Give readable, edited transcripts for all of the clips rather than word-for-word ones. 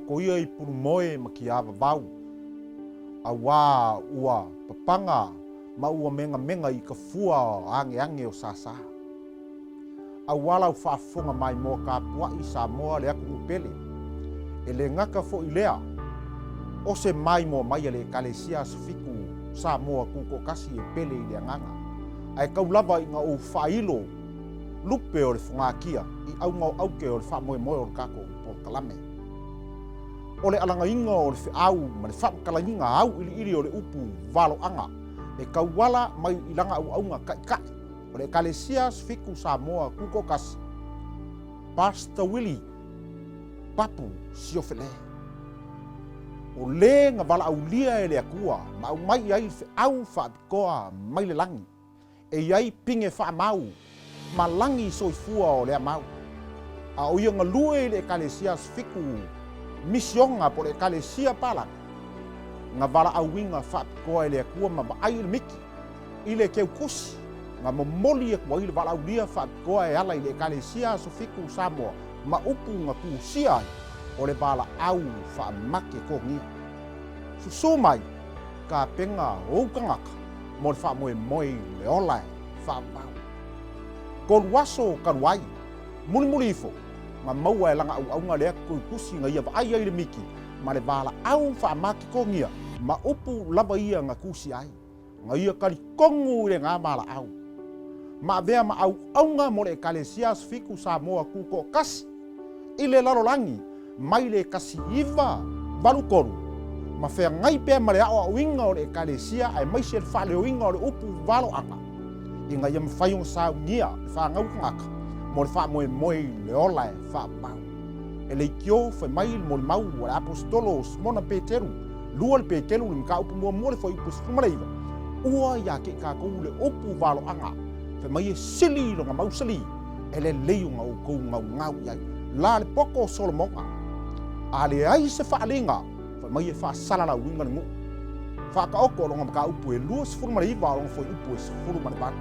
poto ia i Pulumoe ma Kiavavau, auā ua papaga ma ua megamega i ka fua ageage o Sasa. Auā lau faafofoga maimoa tapuaʻi Samoa le atunuu pele. E le gata foi lea, o se maimoa mai a le Ekalesia Asofitu Samoa Tutoatasi e pele i le agaga, ae tau lava ina ou faailo lupe o le fogatia i auga o aute o le faamoemoe o le tatou polokalame. O le alagaina o le feau ma le faamatalaina auiliili o le upu valoaga e tauala mai i lana auauna taitai o le Ekalesia Asofitu Samoa Tutoatasi, Pastor Willie Papu Siofele. O le na valaaulia e le Atua ma aumai i ai le feau faapitoa mai le lagi, e i ai pine faamau ma lagi soifua o lea mau. A o ia galue i le Ekalesia Asofitu Misiona po o le Ekalesia Palagi, na valaauina faapitoa e le Atua ma vaai i le miti i le keukusi na momoli atu ai le valaaulia faapitoa e ala i le Ekalesia Asofitu Samoa ma upu na tusia ai o le valaau faamate togia. Susu mai tapena ou tagata mo le faamoemoe i le ola e faavavau. Kolu aso talu ai, mulimuli ifo, na maua e lana auauna lea tuitusi na ia vaai ai le miti ma le valaau faamatitogia ma upu lava ia na tusia ai. Na ia talitonu i lena valaau ma avea ma auauna mo le Ekalesia Asofitu Samoa Tutoatasi i le lalolagi mai le 1983, ma feagai pea ma le aoaoina o le Ekalesia aemaise le faaleoina o le upu valoaga ina ia mafai ona saunia le fanau tagata mo le faamoemoe i le ola e faavavau. E leitio fai mai le molimau a le Aposetolo o Simona Peteru, 2 le Peteru le mataupu muamua le fuaiupu 19, Ua ia te i tatou le upu valoaga, fai mai e sili i lona mausali, e lelei ona outou gaugau i ai. La le poto o Solomona, a leai se faaaliga, fai mai e faasalalauina le nuu. Faataoto o lona mataupu e 29 o lona fuaiupu e 18.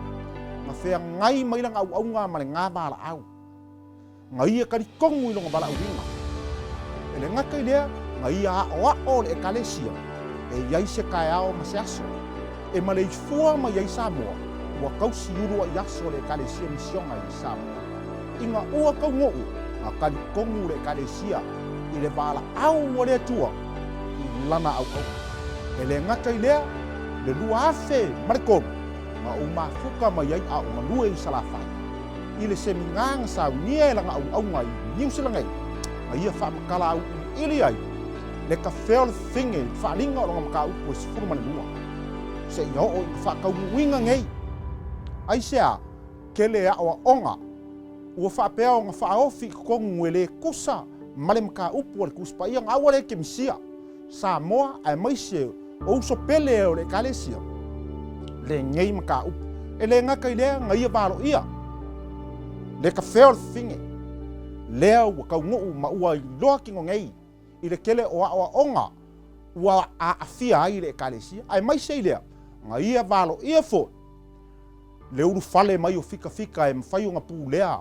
Na feagai mai lana auauna ma le gavalaau. Na ia talitonu i lona valaauina. E le gata i lea, na ia aʻoaʻo le ʻEkalesia e i ai se taeao ma se aso e maleifua mai ai Samoa ua tausi uluaʻi aso le ʻEkalesia Misiona i Samoa. Ina ua taunuu, na talitonu le ʻEkalesia i le valaau a le Atua i lana auauna. E le gata i lea, le 2003, na ou mafuta mai ai a o galue i Salafai. I le semina na saunia e lana auauna i Niu Sila nei, na ia faamatala auiliili ai le kafea o le fine i le faaaliga o lona mataupu e 12 seia oo i ka faataunuuina nei. Aisea tele aoaoga ua faapea ona faaofi i totonu e le tusa ma le mataupu a le Tusi Paia na aua le kemisia Samoa aemaise o uso pele o le Ekalesia lenei mataupu. E le gata i lea, na ia valoia le kafea o le fafine lea ua taunuu ma ua iloa kino nei i le tele o aoaoga ua aafia ai le Ekalesia, aemaise i lea, na ia valoia foi le ulufale mai o fikafika e mafai ona pulea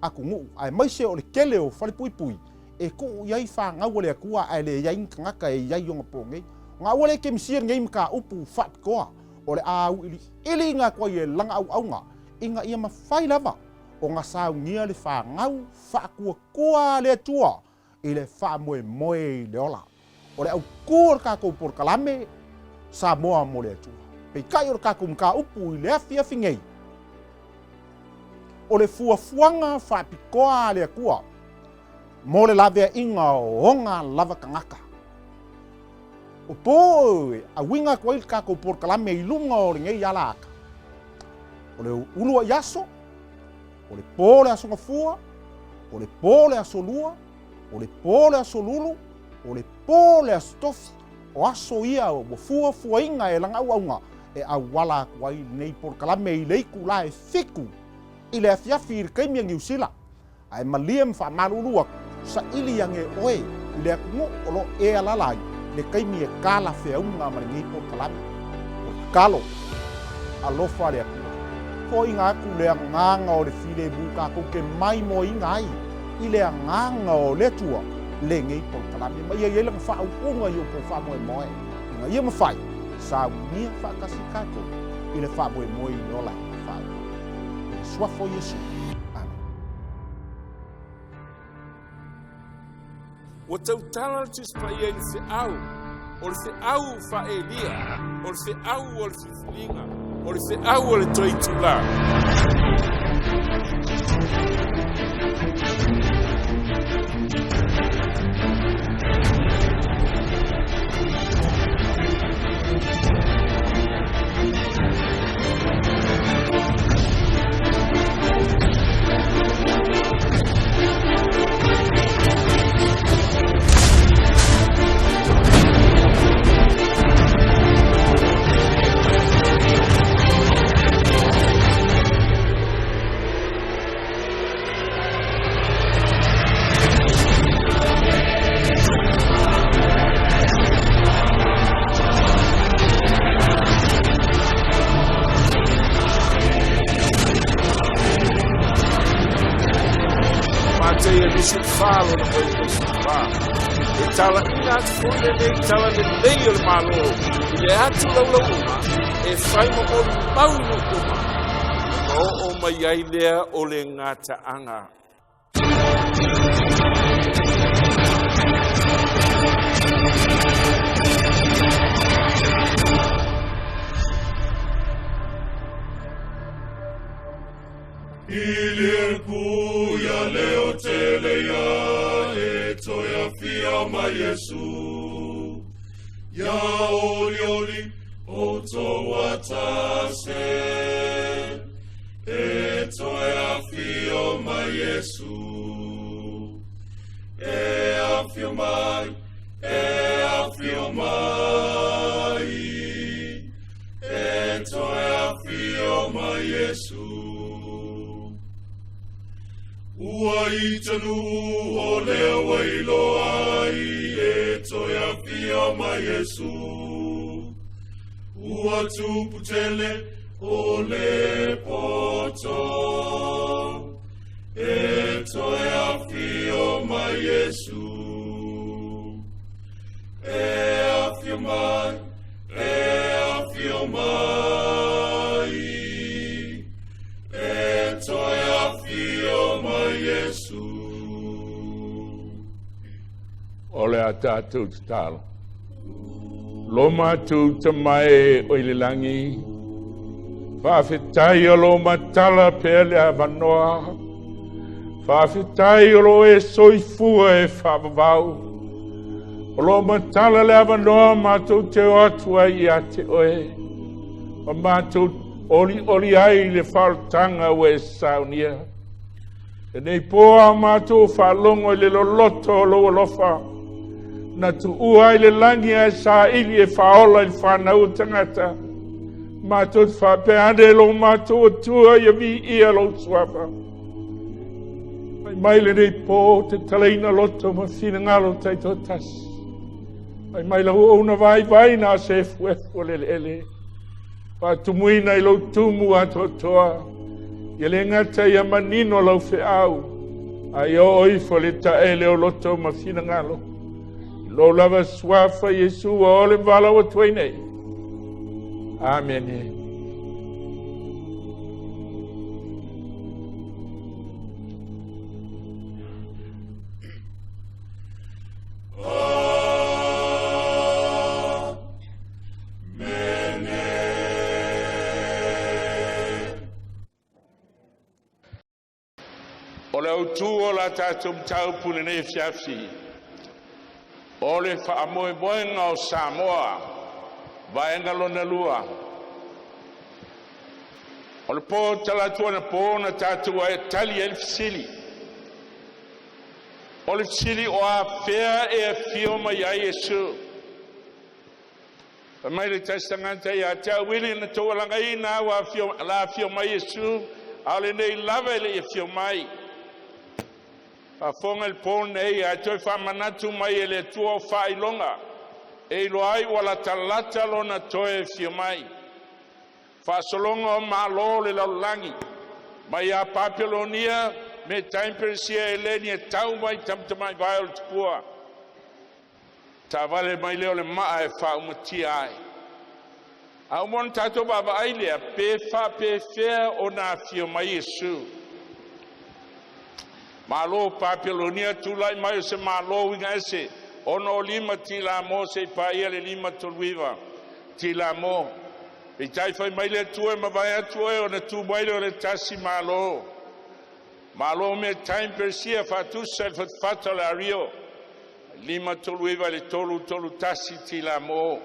atunuu, aemaise o le tele o falepuipui e tuu i ai fanau a le Atua ae leai ni tagata e i ai ona po nei. Ona aua le kemisia lenei mataupu faapitoa o le a auiliiliina atu ai e lana auauna ina ia mafai lava ona saunia le fanau faatuatua a le Atua i le faamoemoe i le ola. O le autu o le tatou polokalame Samoa mo le Atua. Peitai o le tatou mataupu i le afiafi nei, o le fuafuaga faapitoa a le Atua mo le laveaiga o ona lava tagata. O po e auiga atu ai le tatou polokalame i luga o lenei alaata, o le uluai aso, o le po o le Aso Gafua, o le po o le Aso Lua, o le po o le Aso Lulu, o le po o le Aso Tofi, o aso ia ua fuafuaina e lana auauna e auala atu ai lenei polokalame i le itula e 7 i le afiafi i le taimi a Niu Sila. Ae malie ma faamalulu atu, saili ane oe i le atunuu o lo o e alaala ai le taimi e talafeauga ma lenei polokalame. O le tatalo, alofa le Atua. Foaiina atu le agaga o le filemu tatou te maimoaina ai i le agaga o le Atua. lenei polokalame ma ia i ai lana faauuga i outou faamoemoe ina ia mafai saunia faatasi tatou i le faamoemoe i le ola e faaauau. I le Suafa o Iesu. Amene. Ua tautala le Tusi Paia i le feau, o le feau faa-Elia, o le feau o le filifiliga, o le feau o le toe itulā. Mateia 24 lona 84. E talaiina atu foi lenei tala lelei o le Malo i le atu laulauga e fai ma molimau i nuu uma, ona oo mai ai lea o le gataaga. Ilirku ia leo tele ia e toe afio mai Iesu. Ia oli oli o toa tase, e toe afio mai Iesu. E afio mai, e afio mai, e toe afio mai Iesu. Ua i tanu o lea wailoa ai e toe afio mai Iesu. Ua tupu tele o le poto, e toe afio mai Iesu. E afio mai, e afio mai, e toe afio mai Iesu. O le a tatou tatalo. Lo matou Tama e o i le lagi, faafetai o lo matala pea le avanoa. Faafetai o lo e soifua e faavavau. O lo matala le avanoa matou te o atu ai ia te oe. Ma matou oli oli ai le faaolataga ua e saunia. Lenei po a matou faalogo i le loloto o lou alofa. Na tuua ai le lagi ae saili e faaola i le fanau o tagata. Matou te faapea ane lo matou Atua ia viia lou suafa. Fai mai lenei po te talaina loto ma finagalo taitoatasi. Fai mai lau auauna vaivai na o se efuefu o le eleele. Faatumuina i lou tumu atoatoa. Ia le gata ia manino lau feau. A ia oo ifo le taele o loto ma finagalo. I lou lava suafa Iesu ua ole valaau atu ai nei. Amene. O le autū o la tatou mataupu i lenei afiafi, o le faamoemoega o Samoa, vaega lona lua. O le po talaatu anapo na tatou ae tali ai le fesili. O le fesili o afea e afio mai ai Iesu. Fai mai le tasi tagata ia te au Wili na tou alagaina ua afio, la afio mai Iesu, a o lenei lava e le i afio mai. Faafofoga i le po nei ae toe faamanatu mai e le Atua o faailoga e iloa ai ua latalata lona toe afio mai. Faasologa o Malo o le lalolagi mai ia Papelonia Metai ma Peresia Eleni e tau mai tamatamai vae o le tupua. Taavale mai lea o le maa e faaumatia ai. A uma ona tatou vaavaai lea, pe faapefea ona afio mai Iesu. Malo Papelonia tulai mai o se Malo uiga ese 65 Tilamo seia paia le 539 Tilamo. Peitai fai mai le Atua e mavae atu oe ona tu mai lea o le tasi Malo. Malo Metai ma Peresia faatusa i le fatafata o le Ario 539 i le 331 Tilamo.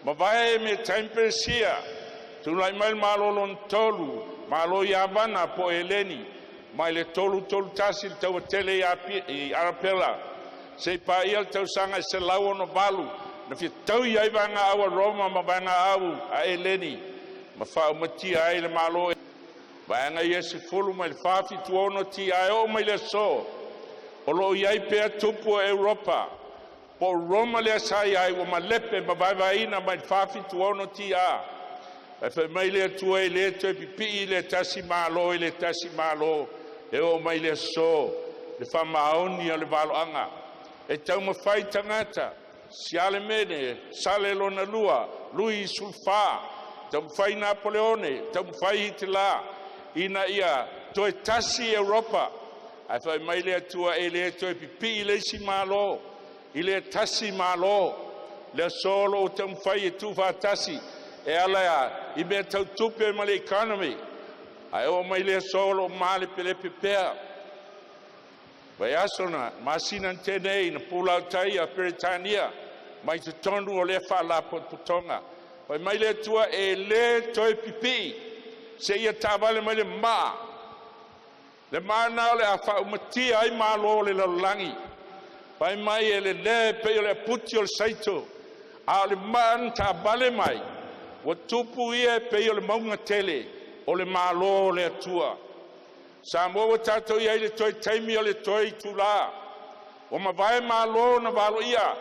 Mavae Metai ma Peresia, tulai mai le Malo lona tolu, Malo Iavana po o Eleni mai le 331 i le tauatele i Arapela seia paia le tausaga e 168 na fetaui ai vaegaau a Roma ma vaegaau a Eleni ma faaumatia ai le Malo. Vaega ia e 10 mai le 476 TI e oo mai le aso, o lo o i ai pea tupu o Europa po o Roma lea sa i ai ua malepe ma vaevaeina mai le 476 TA. Ae fai mai le Atua e le toe pipii le tasi Malo i le tasi Malo e oo mai le aso le faamaoni o le valoaga. E taumafai tagata, Sialemene, Sale lona lua, Lui Sefā, taumafai Napoleone, taumafai Hitela ina ia toe tasi Europa. Ae fai mai le Atua e le toe pipii le isi Malo i le tasi Malo. Le aso o lo o taumafai e tuufaatasi e ala i mea tau tupe ma le economy, ae oo mai le aso o lo o malepelepe pea. Vaiaso na masina na tea nei na pulautai a Peretania mai totonu o lea faalapotopotoga. Fai mai le Atua e le toe pipii seia taavale mai le maa. Le mana o le a faaumatia ai malo o le lalolagi. Fai mai e lelea e pei o le aputi o le saito, a o le maa na taavale mai ua tupu ia e pei o le mauga tele o le Malo o le Atua. Samoa ua tatou i ai i le toe taimi o le toe itula, ua mavae malo na valoia,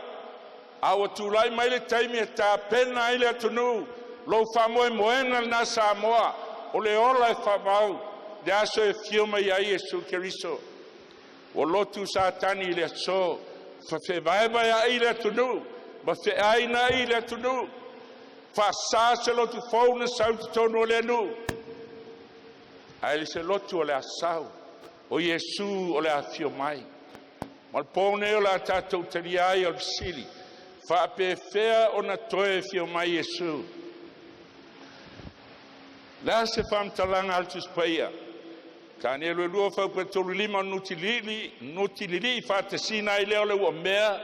a ua tulai mai le taimi e tapena ai le atunuu. Lou faamoemoega lena Samoa, o le ola e faavavau, le aso e afio mai ai Iesu Keriso. Ua lotu Satani i le aso, faafevaevaea'i le atunuu ma feaina'i le atunuu, faasa se lotu fou na sau i totonu o le nuu, ae le se lotu o le a sau, o Iesu o le afio mai. Ma o le po lenei o le a tatou talia ai o le fesili, faapefea ona toe afio mai Iesu? Le a se faamatalaga a le Tusi Paia? Tanielu 2 fuaiupu 35 ona nutilili'i faatasina ai lea o le uamea,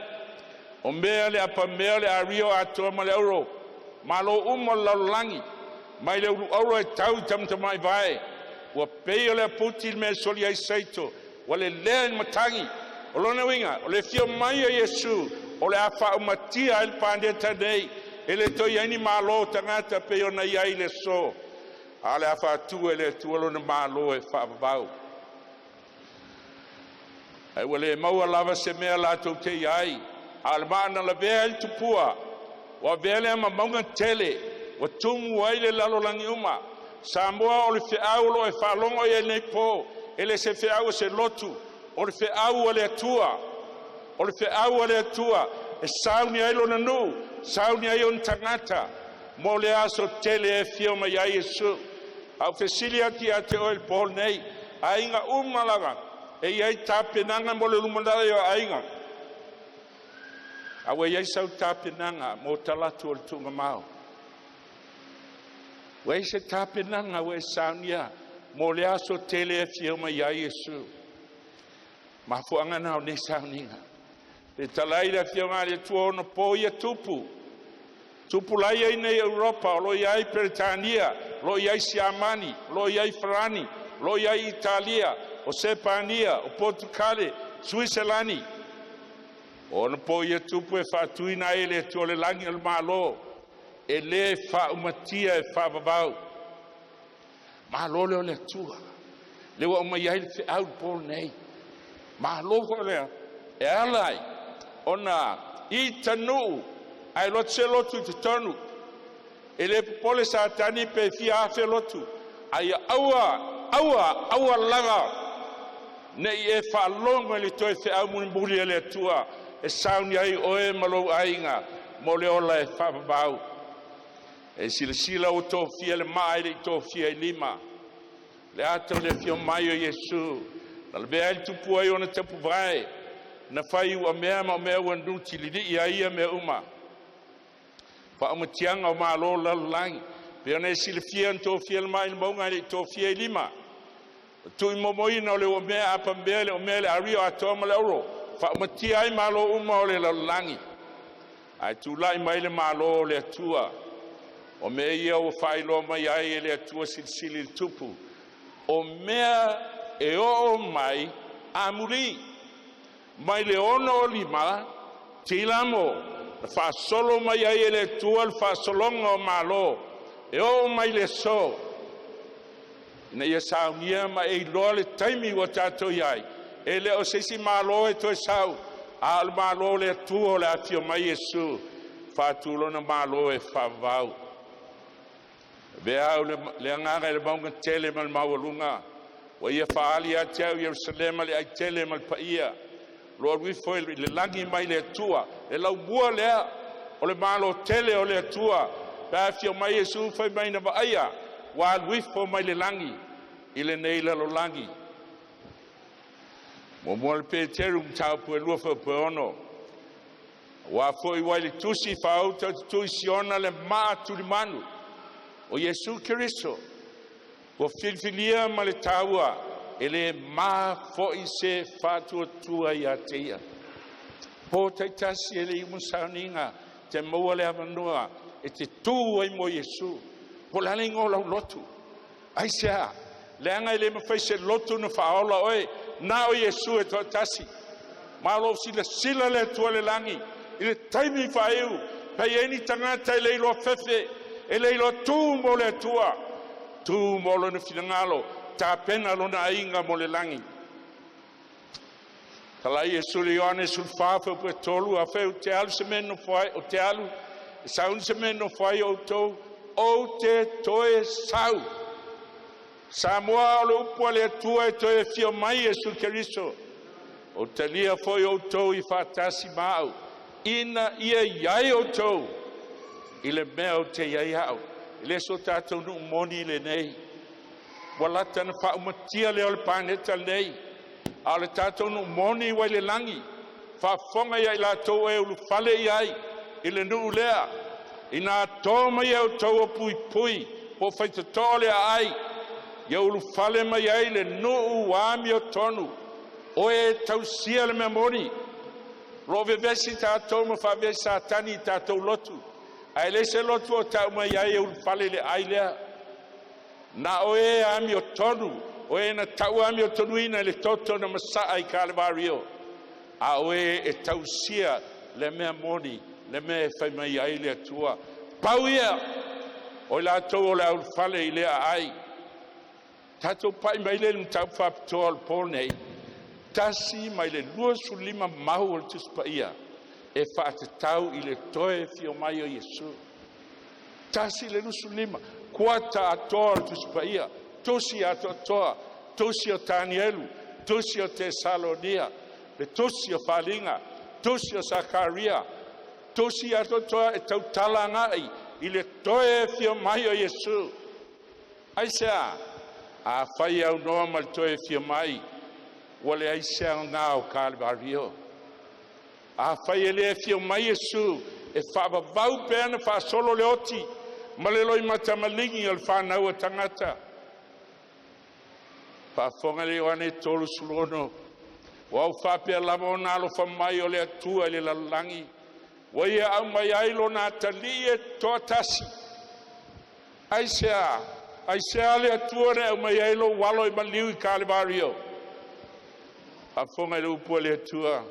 o mea le apamea o le ario atoa ma le auro, malo uma o le lalolagi, mai le uluauro e tau i tamatamai vae, ua pei o le aputi i le mea e soli ai seito, ua lelea i le matagi. O lona uiga, o le afio mai o Iesu o le a faaumatia ai le paneta nei, e le toe i ai ni malo o tagata e pei ona i ai le aso, a o le a faatu e le Atua lona Malo e faavavau. Ae ua le maua lava se mea latou te i'a ai, a o le maa na lavea ai le tupua, ua avea lea ma mauga tele ua tumu ai le lalolagi uma. Samoa o le feau o lo o e faalogo i ai nei po, e le se feau a se lotu, o le feau a le Atua. O le feau a le Atua e sauni ai lona nuu, sauni ai ona tagata mo le aso tele e afio mai ai Iesu. A ou fesili atu ia te oe i le po lenei, aiga uma lava e i ai tapenaga mo le lumanai o aiga. A ua i ai sau tapenaga mo talaatu o le tuugamao? Ua i ai se tapenaga ua e saunia mo le aso tele e afio mai ai Iesu? Mafuaaga na o nei sauniga. E talai le afioga a le Atua ona po ia tupu, tupu lai ai nei Europa, o lo o i ai Peretania, o lo o i ai Siamani, o lo o i ai Farani, o lo o i ai Italia, o Sepania, o Potukale, Suiselani. O ona po ia tupu e faatuina ai e le Atua le lagi o le Malo, e le faaumatia e faavavau. Malo lea o le Atua, lea ua aumai ai le feau i le po lenei. Malo foi lea e ala ai ona itanuu ae lotu se lotu i totonu. E le popole Satani pe fia afe lotu, ae ia aua, aua, aua lava Ne i e faalogo i le toe feau mulimuli a le Atua e sauni ai oe ma lou aiga mo le ola e faavavau. E silasila ua tofia le maa e le i tofia i lima le ata o le afio mai o Iesu, na lavea ai le tupua i ona tapuvae, na fai uamea ma o mea ua nutililii ai ia mea uma. Faamautiaga o Malo o le Lalolagi. E pei ona e silafia na tofia le maa i le mauga ae le i tofia i lima. O le tuuimomoina o le uamea apamea le omea le ario atoa ma le auro, faaumatia ai malo uma o le lalolagi, ae tulai mai le Malo o le Atua. O mea ia ua faailoa mai ai e le Atua Silisili i le Tupu, o mea e oo mai amuli, mai le 65 tilamo na faasolo mai ai e le Atua le faasologa o malo e oo mai le aso, ina ia saunia ma e iloa le taimi ua tatou i ai. E le o se isi Malo e toe sau, a o le Malo o le Atua o le a afio mai Iesu faatu lona Malo e faavavau. Avea au le agaga i le mauga tele ma le maualuga, ua ia faaali ia te au Yerusalema le ai tele ma le paia, o lo o alu ifo i le lagi mai le Atua, le laumua lea o le Malo tele o le Atua. Pe a afio mai Iesu fai mai na vaaia, ua alu ifo mai le lagi i lenei lalolagi. Muamua le Peteru mataupu e 2 fuaiupu 6. Aua foi ua i le tusi faauta o te tuu i Siona le maa tulimanu, o Iesu Keriso, ua filifilia ma le taua, e le ma foi se faatuatua ia te ia. Po taitasi e le i uma sauniga, te maua le avanoa e te tu ai mo Iesu. Po o le a le igoa o lau lotu? Aisea? Leaga e le mafai e se lotu ona faaola oe, na o Iesu e toatasi. Ma o lo o silasila le Atua i le lagi i le taimi faaiu, pe i ai ni tagata e le iloa fefe, e le iloa tu mo le Atua, tu mo lona finagalo, tapena lona aiga mo le lagi. Talai Iesu i le Ioane 14 fuaiupu 3, “Afai ou te alu se mea e nofo ai, ou te alu e sauni se mea e nofo ai outou, ou te toe sau.” Samoa o le upu a le Atua e toe afio mai Iesu Keriso. Ou te talia foi outou ia faatasi ma au, ina ia i ai outou i le mea ou te i ai au. E le so tatou nuu moni lenei. Ua lata ina faaumatia lea o le paneta lenei, a o le tatou nuu moni ua i le lagi. Faafofoga ia i latou e ulufale i ai i le nuu lea, ina to mai e outou o puipui po o faitotoa le aai, ia ulufale mai ai le nuu amiotonu, o e tausia le mea moni. O lo o vevesi tatou ma faavesi Satani i tatou lotu, ae le se lotu o tau mai ai e ulufale i le ai lea. Na o e amiotonu, o e na tau amiotonuina i le toto na masaa i Kalevario, a o e e tausia le mea moni, le mea e fai mai ai le Atua. Pau ia o i latou o le aulufale i lea aai. Tatou pai mai lea i le mataupu faapitoa o le po nei, 1 mai le 25 mau o le Tusi Paia e faatatau i le toe afio mai o Iesu. 1 i le 25, kuata atoa o le Tusi Paia, tusi atoatoa, tusi o Tanielu, tusi o Tesalonia, le tusi o Faaliga, tusi o Sakaria, tusi atoatoa e tautala agai i le toe afio mai o Iesu. Aisea? Afai e aunoa ma le toe afio mai, ua leai se aoga o Kalevario. Afai e le afio mai Iesu, e faavavau pe ana faasolo le oti ma le loimata maligi o le fanau a tagata. Faafofoga le Ioane 36, ua au faapea lava ona alofa mai o le Atua i le lalolagi, ua ia aumai ai lona Atalii e toatasi. Aisea? Aisea le Atua na e aumai ai lou alo e maliu i Kalevario? Faafofoga i le upu a le Atua,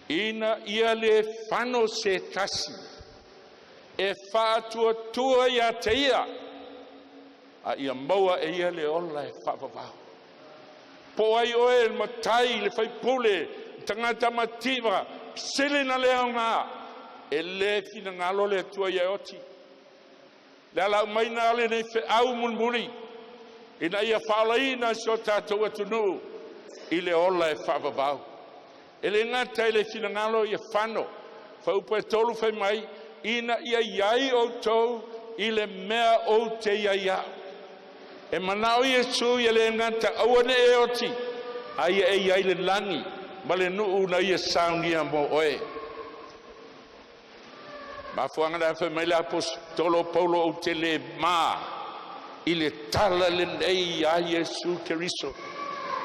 ina ia le fano se tasi e faatuatua ia te ia, a ia maua e ia le ola e faavavau. Po o ai oe, le matai, le faipule, le tagata mativa, sili na le aoga, e le finagalo le Atua ia e oti. Le ala aumaiga o lenei feau mulimuli Ina ia faaolaina si o tatou atunuu i le ola e faavavau. E le gata i le finagalo ia fano, fuaiupu e 3 fai mai, ina ia i ai outou i le mea ou te i ai au. E manao Iesu ia le gata aua ne i e oti, a ia e i ai le lagi ma le nuu na ia saunia mo oe. Mafuaaga lea fai mai le Aposetolo o Paulo, ou te le ma i le tala lelei a Iesu Keriso.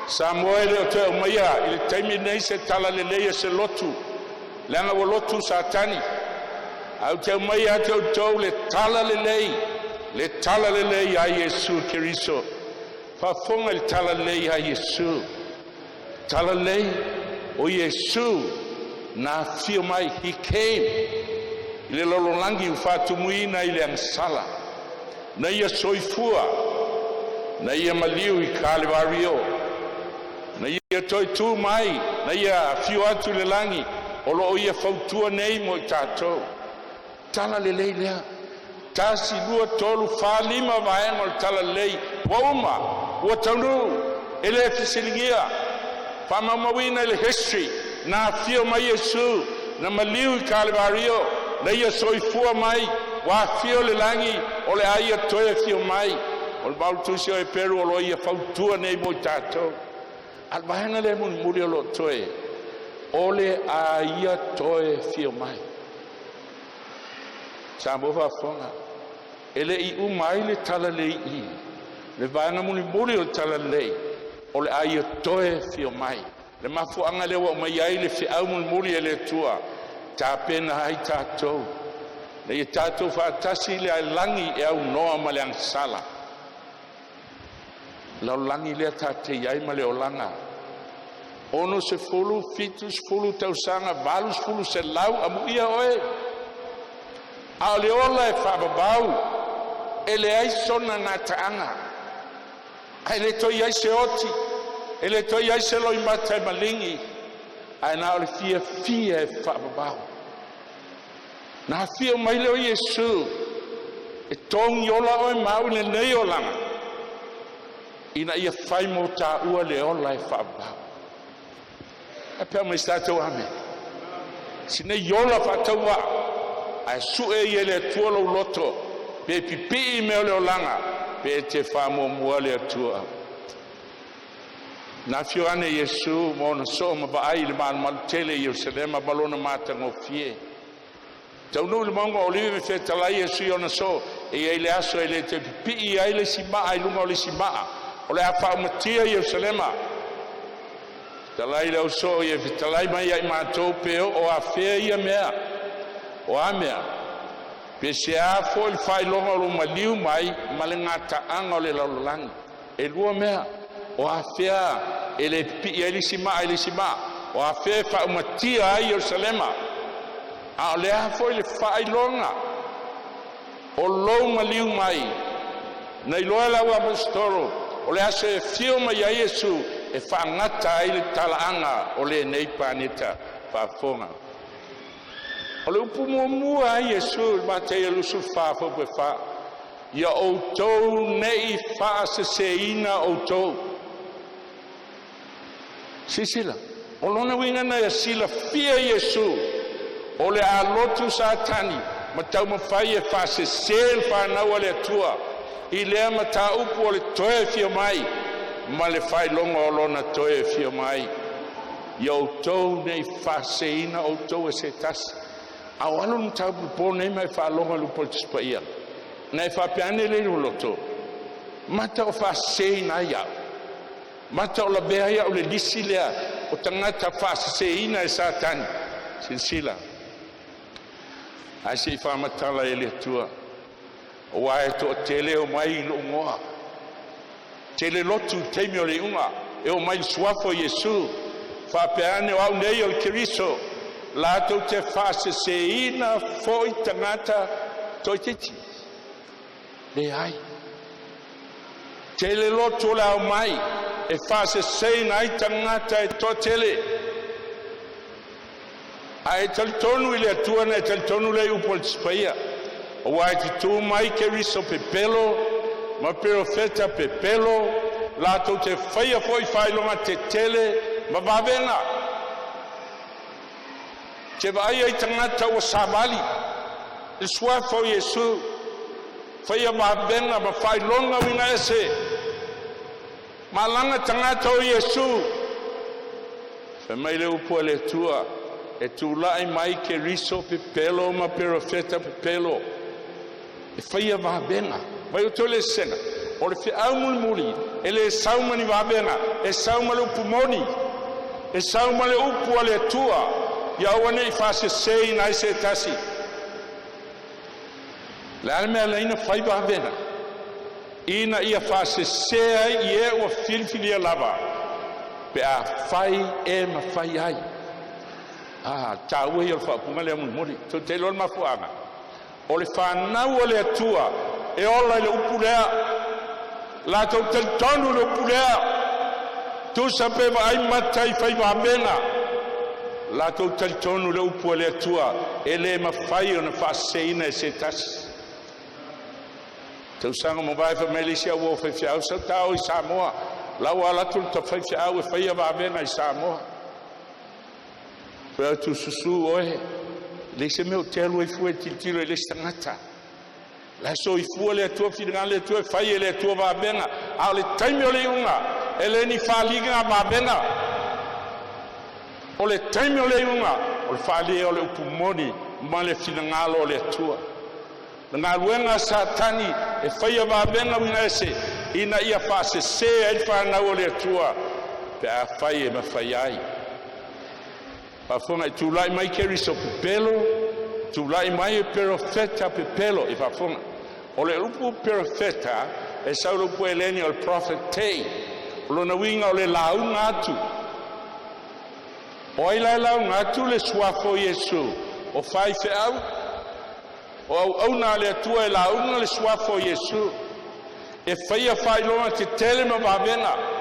Samoa e le o toe aumaia i le taimi lenei se tala lelei e se lotu, leaga ua lotu Satani. Ae ou te aumaia ia te outou le tala lelei, le tala lelei a Iesu Keriso. Faafofoga i le tala lelei a Iesu. Tala lelei o Iesu na afio mai, He came i le lalolagi ua faatumuina i le agasala, na ia soifua, na ia maliu i Kalevario, na ia toe tu mai, na ia afio atu i le lagi, o lo o ia fautua nei mo i tatou. Tala lelei lea. Tasi, lua, tolu, fa, lima vaega o le tala lelei ua uma, ua taunuu, e le fesiligia. Faamaumauina i le history, na afio mai Iesu, na maliu i Kalevario, na ia soifua mai, ua afio le lagi, o le a ia toe afio mai. O le Maulutusi o Eperu o lo o ia fautua nei mo i tatou. A o le vaega lea mulimuli o lo o toe, o le a ia toe afio mai. Samoa faafofoga, e le i uma ai le talalelei i le vaega mulimuli o le talalelei, o le a ia toe afio mai. Le mafuaaga lea ua aumai ai le feau mulimuli e le Atua, tapena ai tatou, ina ia tatou faatasi i le lagi e aunoa ma le agasala. Lalolagi lea tatou te i ai ma le olaga 60, 70 tausaga, 80, 100, amuia oe. A o le ola e faavavau, e leai sona gataaga, ae le toe i ai se oti, e le toe i ai se loimata e maligi, ae na o le fiafia e faavavau. Na afio mai lea o Iesu e togi ola oe ma au i lenei olaga, ina ia fai mo taua le ola e faavavau. E pea mai se tatou ame. Sinei ola faatauvaa, ae sue ia le Atua lou loto, pe pipii mea o le olaga, pe te faamuamua le Atua. Na afio ane Iesu ma ona soo ma vaai i le malumalu tele i Ierusalema ma lona matagofie. Taunuu i le mauga o Olive ma fetalai Iesu i ona soo, e i ai le aso e le toe pipii ai le isi maa i luga o le isi maa, o le a faaumatia Ierusalema. Fetalai le ausoo ia fetalai mai ia i matou pe oo afea ia mea, o a mea, pe se a foi le faailoga o lou maliu mai ma le gataaga o le lalolagi. E lua mea, o afea e le pipii ai le isi maa i le isi maa, o afea e faaumatia ai Ierusalema, a o le a foi le faailoga o lou maliu mai. Na iloa e le auaposeitolo o le aso e afio mai ai Iesu e faagata ai le talaaga o lenei paneta. Faafofoga. O le upu muamua a Iesu i Mateia 24 fuaiupu e 4, ia outou nei faaseseina outou. Silasila, o lona uiga na ia silafia Iesu o le a lotu Satani ma taumafai e faasese le fanau a le Atua i lea mataupu o le toe afio mai ma le faailoga o lona toe afio mai. Ia outou nei faaseseina outou e se tasi. A o alu le mataupu i le po nei ma e faalogo i le upu a le Tusi Paia, na e faapea ane lea i lou loto, mata o faaseseina ai au, mata o lavea ai au i le lisi lea o tagata faaseseina e Satani. Silasila, ae se i faamatala e le Atua, aua e toatele e omai i lou igoa, tele lotu i le taimi o le iuga, e omai i le suafa o Iesu, faapea ane, o au nei o le Keriso, latou te faaseseina foi tagata toaitiiti. Leai. Tele lotu o le a omai e faaseseina ai tagata e toatele. A e talitonu i le Atua, na e talitonu lea i upu o le Tusi Paia, aua e te tu mai Keriso pepelo ma perofeta pepelo, latou te faia foi faailoga tetele ma vavega, te vaaia i tagata ua savali i le Suafa o Iesu, faia vavega ma faailoga uiga ese, malaga tagata o Iesu. Fai mai le upu a le Atua, e tula'i mai Keriso pepelo ma perofeta pepelo e faia vavega. Vai o toe le sesega o le feau mulimuli e le sau ma ni vavega, e sau ma le upu moni, e sau ma le upu a le Atua, ia aua nei faseseina ai se tasi. Le a le mea e ala ai ona fai vavega? Ina ia faasese ai i e ua filifilia lava, pe afai e mafai ai. A taua ia o le faaupuga lea mulimuli. Tou te iloa le mafuaaga? O le fanau a le Atua e ola i le upu lea, latou talitonu i le upu lea, tusa pe vaai mata i fai vavega, latou talitonu i le upu a le Atua e le mafai ona faaseseina e se tasi. Tausaga ua mavae, fai mai le isi au uo faifeau, “Sau ta o i Samoa, la ua alu atu le faifeau e faia vavega i Samoa.” Fai atu, “Susu oe, leai se mea ou te alu ai fua e tilotilo i le isi tagata. La e soifua le Atua, finagalo le Atua e fai e le Atua vavega, a o le taimi o le iuga, e le ni faliga vavega. O le taimi o le iuga, o le faaalia o le upu moni ma le finagalo o le Atua.” O le galuega a Satani e faia vavega uiga ese ina ia faasese ai le fanau a le Atua pe afai e mafai ai. Faafofoga i tulai mai Keriso pepelo, tulai mai perofeta pepelo. I faafofoga, o le upu perofeta e sau i le upu Heleni o le prophetei. O lona uiga o le lauga atu. O ai la e lauga atu le suafa o Iesu? O faifeau, o auauna a le Atua e lauga le suafa o Iesu, e faia faailoga tetele ma vavega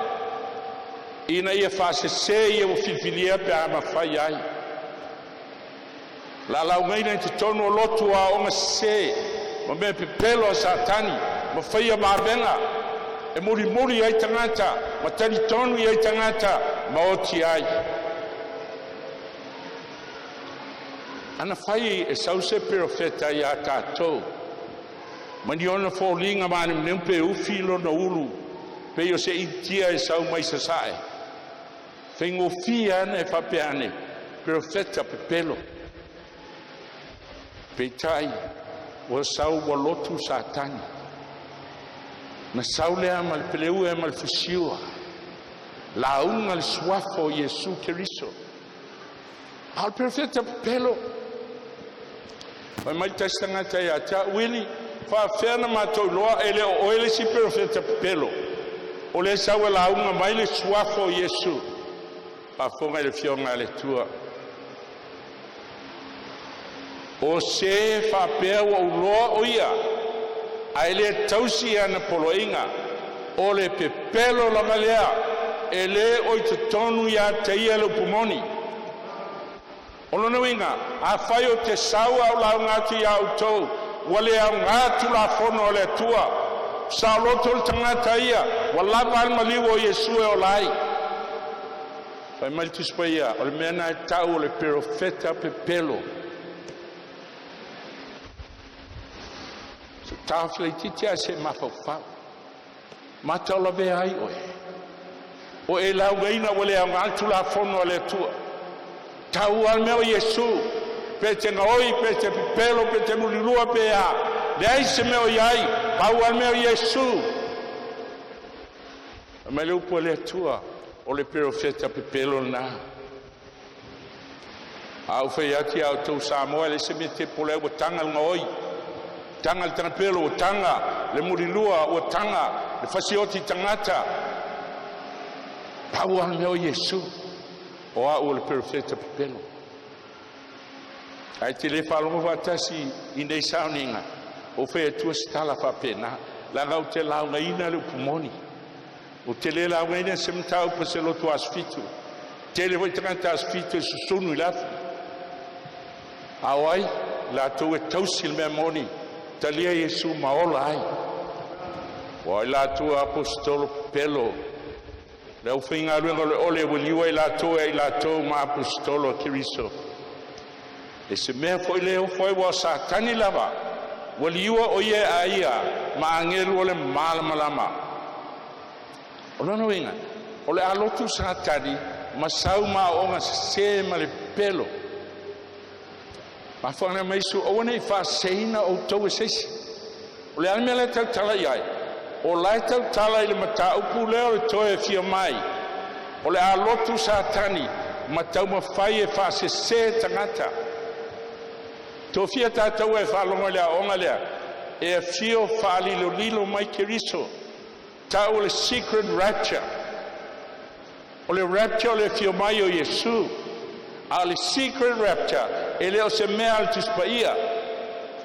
ina ia faasese e ua filifilia pe a mafai ai. Laulaugaina i totonu o lotu o aoga sese ma mea pepelo a Satani ma faia vavega e mulimuli ai tagata ma talitonu i ai tagata ma oti ai. Ana fai e sau se perofeta ia tatou ma ni ona foliga manemunemu pe ufi lona ulu pei o se Initia e sau mai sasae, faigofie lava ona e faapea ane, perofeta pepelo. Peitai ua sau ua lotu Satani, na sau lea ma le peleue ma le fusiua, lauga le suafa o Iesu Keriso. A o le perofeta pepelo. Fai mai le tasi tagata ia te a'u, “Uili, faafefea ona matou iloa e le o oe le isi perofeta pepelo o lea e sau e lauga mai le suafa o Iesu?” Faafofoga i le Afioga a le Atua, o se faapea ua ou iloa o ia, ae le tausi ana poloaiga, o le pepelo lava lea, e le o i totonu ia te ia le upu moni. O lona uiga, afai ou te sau ae ou lauga atu ia outou ua le aoga Tulafono a le Atua, saoloto le tagata ia, ua lava a le maliu o Iesu e ola ai. Fai mai le Tusi Paia, o le mea lena e tau o le perofeta pepelo. Se taofi laitiiti ae se i mafaufau, mataulavea ai oe, o e laugaina ua le aoga le Tulafono a le Atua. Tau lava le mea o Iesu, pe te gaoi pe te pepelo pe te mulilua pe a, leai se mea o i ai, pau lava le mea o Iesu. Fai mai le upu a le Atua, o le perofeta pepelo lena. A ou fai atu ia outou Samoa, e leai se mea e te popole ai, ua taga le gaoi, taga le taga pelo, ua taga le mulilua, ua taga le fasioti tagata. Pau lava le mea o Iesu. O au o le perofeta pepelo. Ae te le faalogo faatasi i nei sauniga, ou fai atua se tala faapena, leaga ou te laugaina le upu moni. Ou te le laugaina se mataupu se lotu Aso Fitu. Tele foi tagata Aso Fitu e susunu i le afi. A o ai? Latou e tausi le mea moni, talia Iesu ma ola ai. Ua o i latou aposetolo pepelo, le aufaigaluega oleole ua liua i latou e ai latou ma aposetolo a Keriso. E se mea foi le ofo ai, aua o Satani lava ua liua o ia e aia ma agelu o le malamalama. O lona uiga, o le a lotu Satani ma sau ma aoaoga sesē ma le pepelo. Mafuaaga mai Iesu, aua nei faaseseina outou e se isi. O le a le mea la e tautala i ai? O la e tautala i le mataupu lea o le toe afio mai, o le a lotu Satani ma taumafai e faasese tagata. Tofia tatou e faalogo i le aoaoga lea, e afio faalilolilo mai Keriso, tau o le secret rapture. O le rapture o le afio mai o Iesu, a o le secret rapture e le o se mea a le Tusi Paia.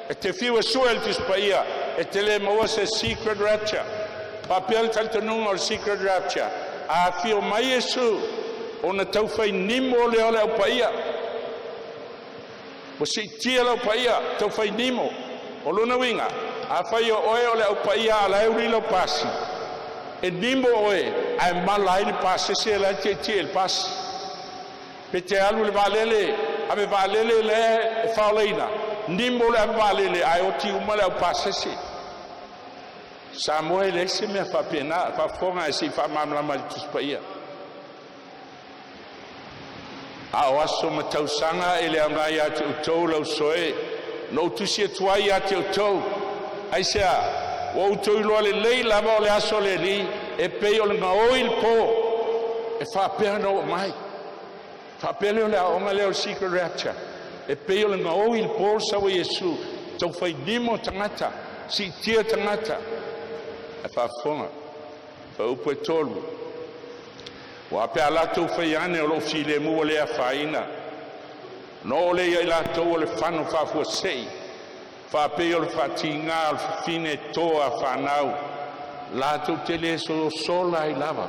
E te fiu e sue le Tusi Paia, e te le maua se secret rapture. Faapea le talitonuga o le secret rapture, a afio mai Iesu, ona taufai nimo lea o le aupaia. Ua siitia le aupaia, taufai nimo. O lona uiga, afai o oe o le aupaia a o la e uli lau pasi, e nimo oe ae mala ai le pasese la e tietie i le pasi. Pe te alu i le vaalele, ave vaalele lea e faolaina, nimo le ave vaalele ae oti uma le au pasese. Samoa e leai se mea faapena, faafofoga e se i faamalamalama i le Tusi Paia. A o aso ma tausaga e le aoga ia te outou le ausoe, na ou tusi atu ai ia te outou. Aisea? Ua outou iloa lelei lava o le aso o le Alii e pei o le gaoi i le po, e faapea ona oo mai. Faapea lea o le aoaoga lea o le secret rapture, e pei o le gaoi i le po le sau a Iesu, taufai nimo tagata, siitia tagata. Ae faafofoga, fuaiupu e 3. Ua pe a latou fai ane o lou filemu ua le afaina, ona oo lea ia i latou o le fano faafuasei, faapei o le faatiga o le fafine e to a fanau, latou te le sosola ai lava.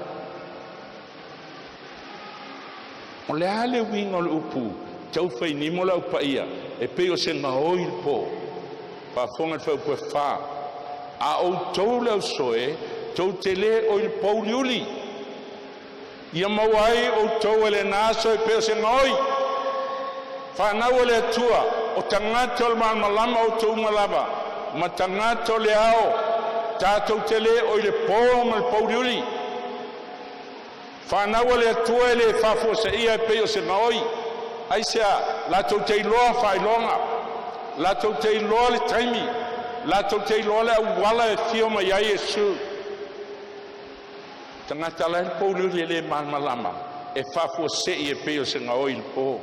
O le a le uiga o le upu taufainimo le aupaia e pei o se gaoi i le po? Faafofoga i le fuaiupu e 4. A outou le ausoe, tou te le o i le pouliuli, ia maua ai outou e lena aso e pei o se gaoi. Fanau a le Atua, o tagata o le malamalama outou uma lava, ma tagata o le ao, tatou te le o i le po ma le pouliuli. Fanau a le Atua e le faafuaseia e pei o se gaoi. Aisea? Latou te iloa faailoga, latou te iloa le taimi, latou te iloa le auala e afio mai ai Iesu. Tagata la e pouliuli e le malamalama, e faafuasei e pei o se gaoi i le po.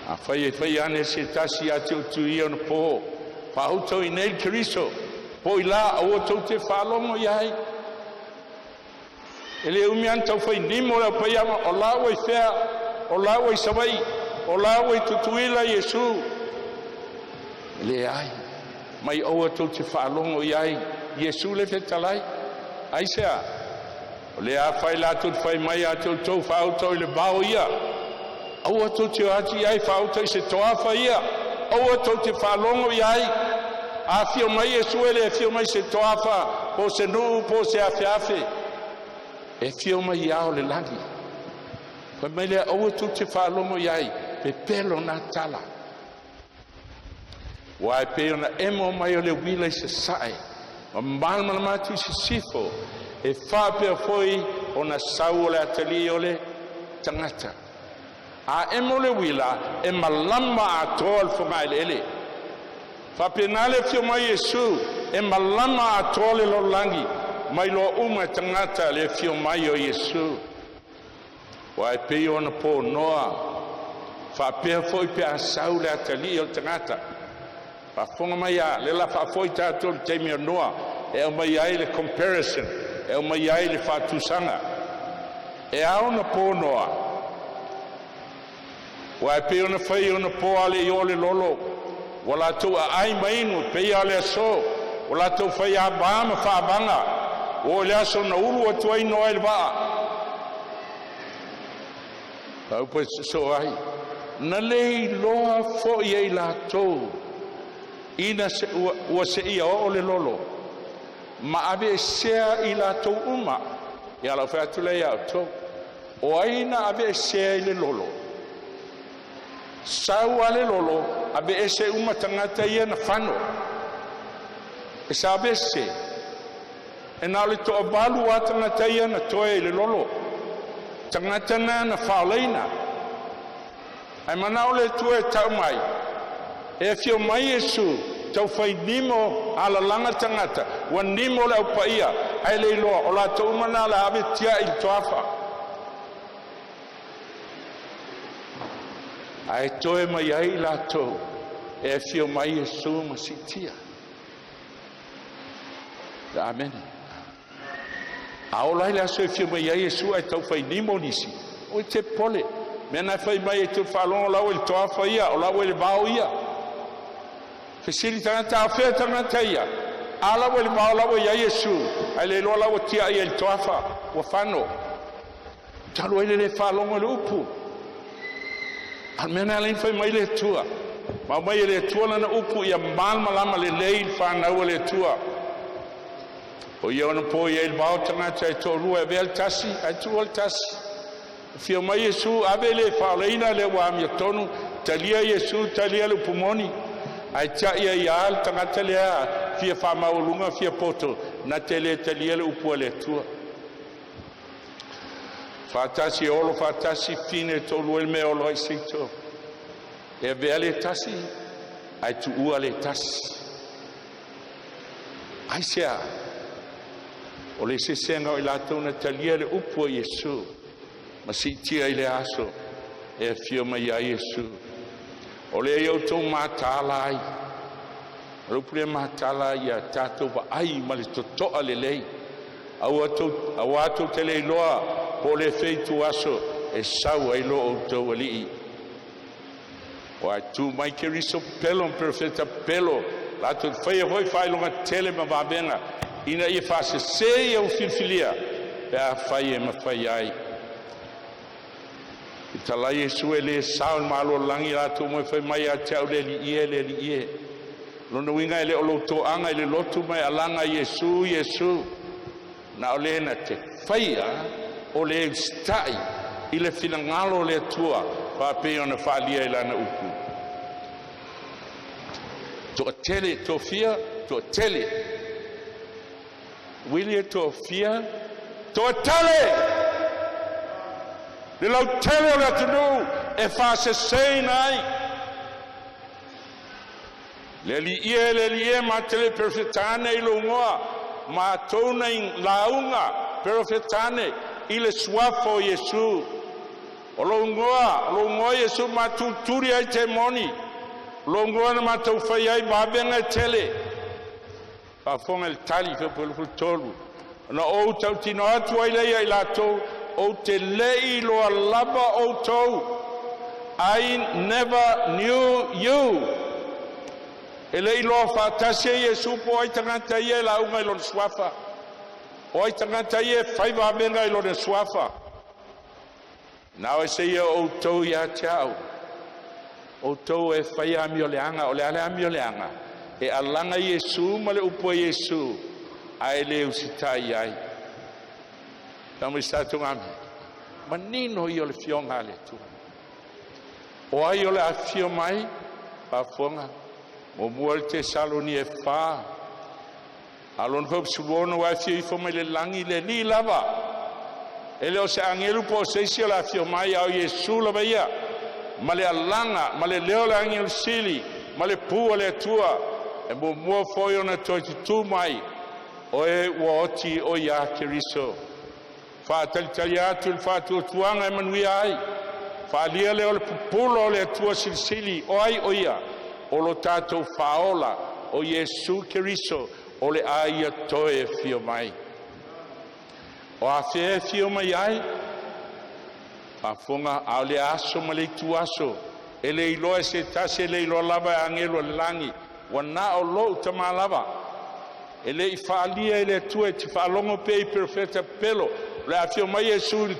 Afai e fai ane se tasi ia te outou i ona po, faauto i inei le Keriso, po i la, aua tou te faalogo i ai. E le umi lava ona taufai nimo le aupaia, o la ua i fea, o la ua i Savaii, o la ua i Tutuila Iesu. E leai, mai aua tou te faalogo i ai, Iesu le fetalai. Aisea? O le a fai latou te fai mai ia te outou, faauto i le vao ia, aua tou te o atu i ai, faauto i se toafa ia, aua tou te faalogo i ai. A afio mai Iesu, e le afio mai se toafa, po o se nuu, po o se afeafe, e afio mai i ao o le lagi. Fai mai lea, aua tou te faalogo i ai, pepelo na tala. Ua e pei ona emo mai o le uila i sasae, ma malamalama atu i sisifo, e faapea foi ona sau o le atalii o le tagata. A emo le uila, e malama atoa le fogaeleele. Faapena le afio mai Iesu, e malama atoa le lalolagi, ma iloa uma e tagata le afio mai o Iesu. Ua e pei ona po Noa, faapea foi pe a sau le atalii o le tagata. Faafofoga mai a, lea la faafoi tatou i le taimi o Noa, e aumai ai le comparison, e aumai ai le faatusaga. E ao ona po Noa, ua e pei ona fai ona po a le i o le lolo, ua latou aai ma inu pei a le aso, ua latou fai avā ma faavaga, ua oo i le aso na ulu atu ai Noa i le vaa. Fuaiupu e sosoo ai, na le iloa foi e i latou ina se, ua seia oo le lolo. ma aveesea i latou uma. Ia lau fai atu lea ia outou, o ai na aveesea i le lolo? Sau a le lolo, aveese uma tagata ia na fano. E sa aveese. E na o le toavalu a tagata ia na toe i le lolo. Tagata na na faolaina. Ae manao le Atua e tau mai, e afio mai Iesu, taufai nimo alalaga tagata, ua nimo le aupaia, ae le iloa, o latou uma na o le a ave tiai i le toafa. Ae toe mai ai i latou e afio mai Iesu ma siitia. Amene. A ola ai le aso e afio mai ai Iesu ae taufai nimo nisi, o te popole. Mea na fai mai e te faalogo lau i le toafa ia, o lau i le vao ia. Fesili tagata a fea tagata ia. A lau i le vao lau ia Iesu, ae le iloa lau tia ia i le toafa, ua fano. Talu ai le le faalogo i le upu. A mea na alai fai mai le Atua. Ma mai e le Atua lana upu ia malamalama lelei i le fanau a le Atua. O ia ona po ia i le vao tagata e toalua e avea le tasi, ae tuua le tasi. Afio mai Iesu, ave le faolaina le ua amiotonu, talia Iesu, talia le upu moni. Ae tiai ai a le tagata lea fia faamaualuga fia poto, na te le talia le upu a le Atua. Faatasi e olo faatasi fine toalua i le mea e olo ai seito. E avea le tasi, ae tuua le tasi. Aisea, o le sesega o i latou na talia le upu a Iesu, ma siitia i le aso e afio mai ai Iesu. O lea ia outou mataala ai, o le upu lea mataala ia tatou vaai ma le totoa lelei, auā tou te le iloa po o le feitu aso e sau ai lo outou alii. O ai tu mai Keriso pelo ma perofeta pelo, latou te faia foi faailoga tele ma vavega, ina ia faasese ia ua filifilia, pe afai e mafai ai. I talai Iesu e le sao i le malo o le lagi latou mo e fai mai ia te au le Alii e, le Alii e. Lona uiga e le o lou toaga i le lotu ma e alaga Iesu, Iesu. Na o le na te faia o le usitai i le finagalo o le Atua faapei ona faaalia i lana upu. Toatele, toafia, toatele. Wili toafia, toatele! Le lautele o le atunuu e faaseseina ai. Le Alii e, le Alii e, ma te le perofetane i lou igoa, matou na lauga perofetane i le suafa o Iesu. O lou igoa, o lou igoa Iesu matutuli ai temoni. O lou igoa na matou fai ai vavega e tele. Faafofoga i le tali 33. Ona ou tautino atu ai lea ia i latou, ou te le i iloa lava outou. I never knew you. E le iloa faatasi e Iesu po o ai tagata ia e lauga i lona suafa. O ai tagata ia e fai vavega i lona suafa. Na o se ia outou ia te au. Outou e fai amioleaga, o le a le amioleaga. E alaga Iesu ma le upu a Iesu, ae le usitai ai. Tau mai sa tungami. Manino ia o le fioga a le Atua. O ai o le afifio mai, faafofoga, muamua le Tesalonia e 4, a lona fausuono ua afio ifo mai le lagi le Alii lava. E le o se agelu po o se isi o le afio mai, a o Iesu lava ia, ma le alaga, ma le leo o le agelu sili, ma le pu o le Atua, e muamua foi ona toe tutū mai, o e ua oti o iā Keriso. Faatalitali atu i le faatuatuaga e manuia ai. Faalia lea o le pupula o le Atua silisili, o ai o ia, o lo tatou faaola, o Iesu Keriso, o le a ia toe afio mai. O a fea e afio mai ai? Faafofoga, a o le aso ma le ituaso, e le iloa e se tasi, e le iloa lava e agelu o le lagi, ua na o lou Tamā lava. E le i faalia e le Atua e te faalogo pea i perofeta pepelo, o le afio mai Iesu i le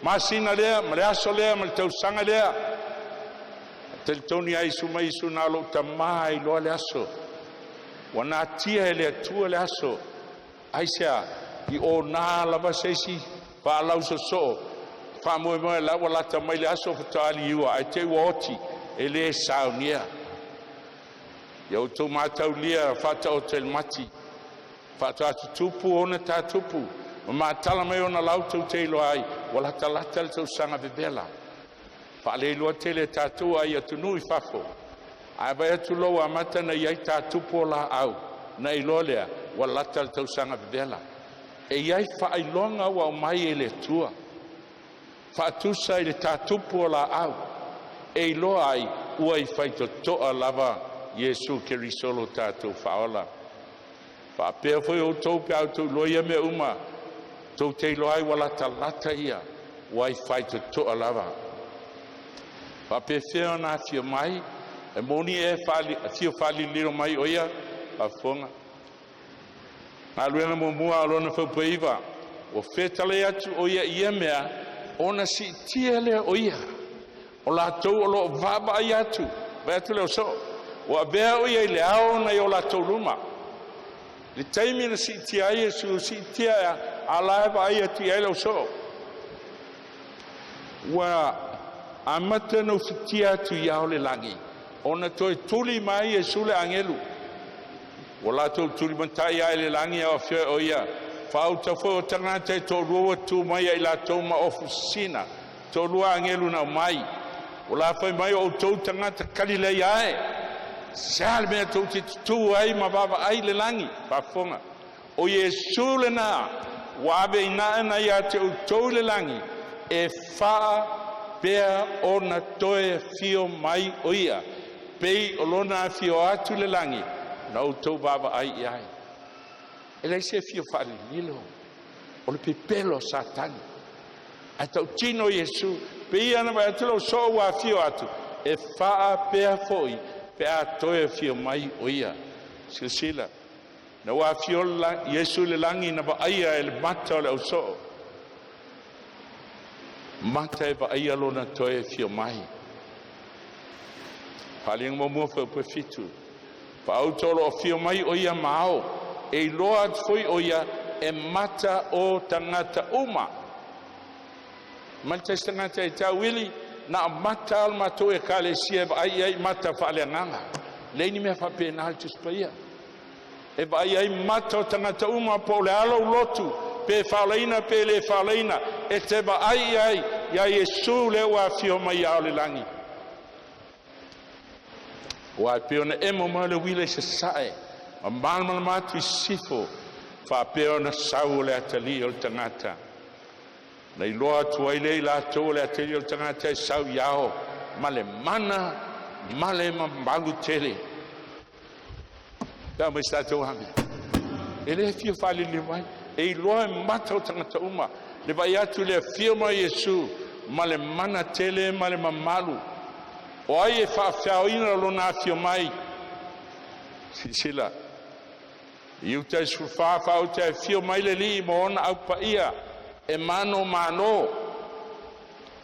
masina lea, ma le aso lea, ma le tausaga lea. Talitonu ai Iesu mai Iesu na o lou Tamā e iloa le aso. Ua natia e le Atua le aso. Aisea? I ona lava se isi faalausosoo faamoemoe la ua lata mai le aso faatoa liua ae te i ua oti e le saunia. Ia outou mataulia faataoto e le mati, faatoa tutupu ona tatupu ma matala mai ona lau tou te iloa ai ua latalata le tausaga vevela. Faaleiloa tele e tatou ai atunuu i fafo, ae vaai atu loa ua amata ona i ai tatupu o laau, ona e iloa lea ua lata le tausaga vevela. E i ai faailoga ua aumai e le Atua, faatusa i le tatupu o laau, e iloa ai ua i faitotoa lava Iesu Keriso lo tatou Faaola. Faapea foi outou pe a outou iloa ia mea uma, tou te iloa ai ua latalata ia, ua i faitotoa lava. Faapefea ona afio mai? E moni ea e afio faalililo mai o ia? Faafofoga. Galuega muamua a lona fautuaina, ua fetalai atu o ia i ia mea, ona siitia lea o ia. O latou o lo o vaavaai atu, vaai atu le soo, ua avea o ia i le ao nai o latou luma. Le taimi na siitia ai Iesu, siitia a la e vaai atu i ai le soo. Ua amata ona ufitia atu i ao o le lagi, ona toe tuli mai Iesu le agelu. Ua latou tulimatai ae le lagi ao afio o ia. Faauta foi o tagata e toalua ua tu mai ia i latou ma ofu sisina, toalua agelu na aumai. Ua lafai mai o outou tagata Kalileia e, se a le mea tou te tutu ai ma vaavaai i le lagi? Faafofoga. O Iesu lena ua ave ina na ia te outou i le lagi, e faapea ona toe afio mai o ia, pei o lona afio atu i le lagi na outou vaavaai i ai. E leai se fia faalililo, o le pepelo o Satani. Ae tautino Iesu, pei ona vaai atu lou soo ua afio atu, e faapea foi pe a toe afio mai o ia. Silasila, na ua afio Iesu i le lagi na vaaia e le mata o le ausoo, mata e vaaia lona toe afio mai. Faaaliga muamua fuaiupu e 7. Faauta o lo o afio mai o ia ma ao, e iloa atu foi o ia e mata o tagata uma. Ma le tasi tagata e tauili na amata al matou ekalesia e vaai ai mata faaleagaga. Leai ni mea faapena le Tusi Paia. E vaai ai mata o tagata uma po o le alo lotu pe faalaina pe le faalaina, e te vaai ai ia Iesu lea ua afio mai ao le lagi. Ua e pei ona emo mai le uila i sasae ma malamalama atu i sisifo, faapea ona sau o le atalii o le tagata. Na iloa atu ai lea i latou o le atalii o le tagata e sau i ao ma le mana ma le mamalu tele. Pe a mai se tatou ame. E le fia faaliliu mai, e iloa e mata o tagata uma le vaai atu le afio mai Iesu ma le mana tele ma le mamalu. O ai e faafeaoina lona afio mai? Silasila. Iuta e 14 faauta e afio mai le alii ma ona aupaia e mano mano.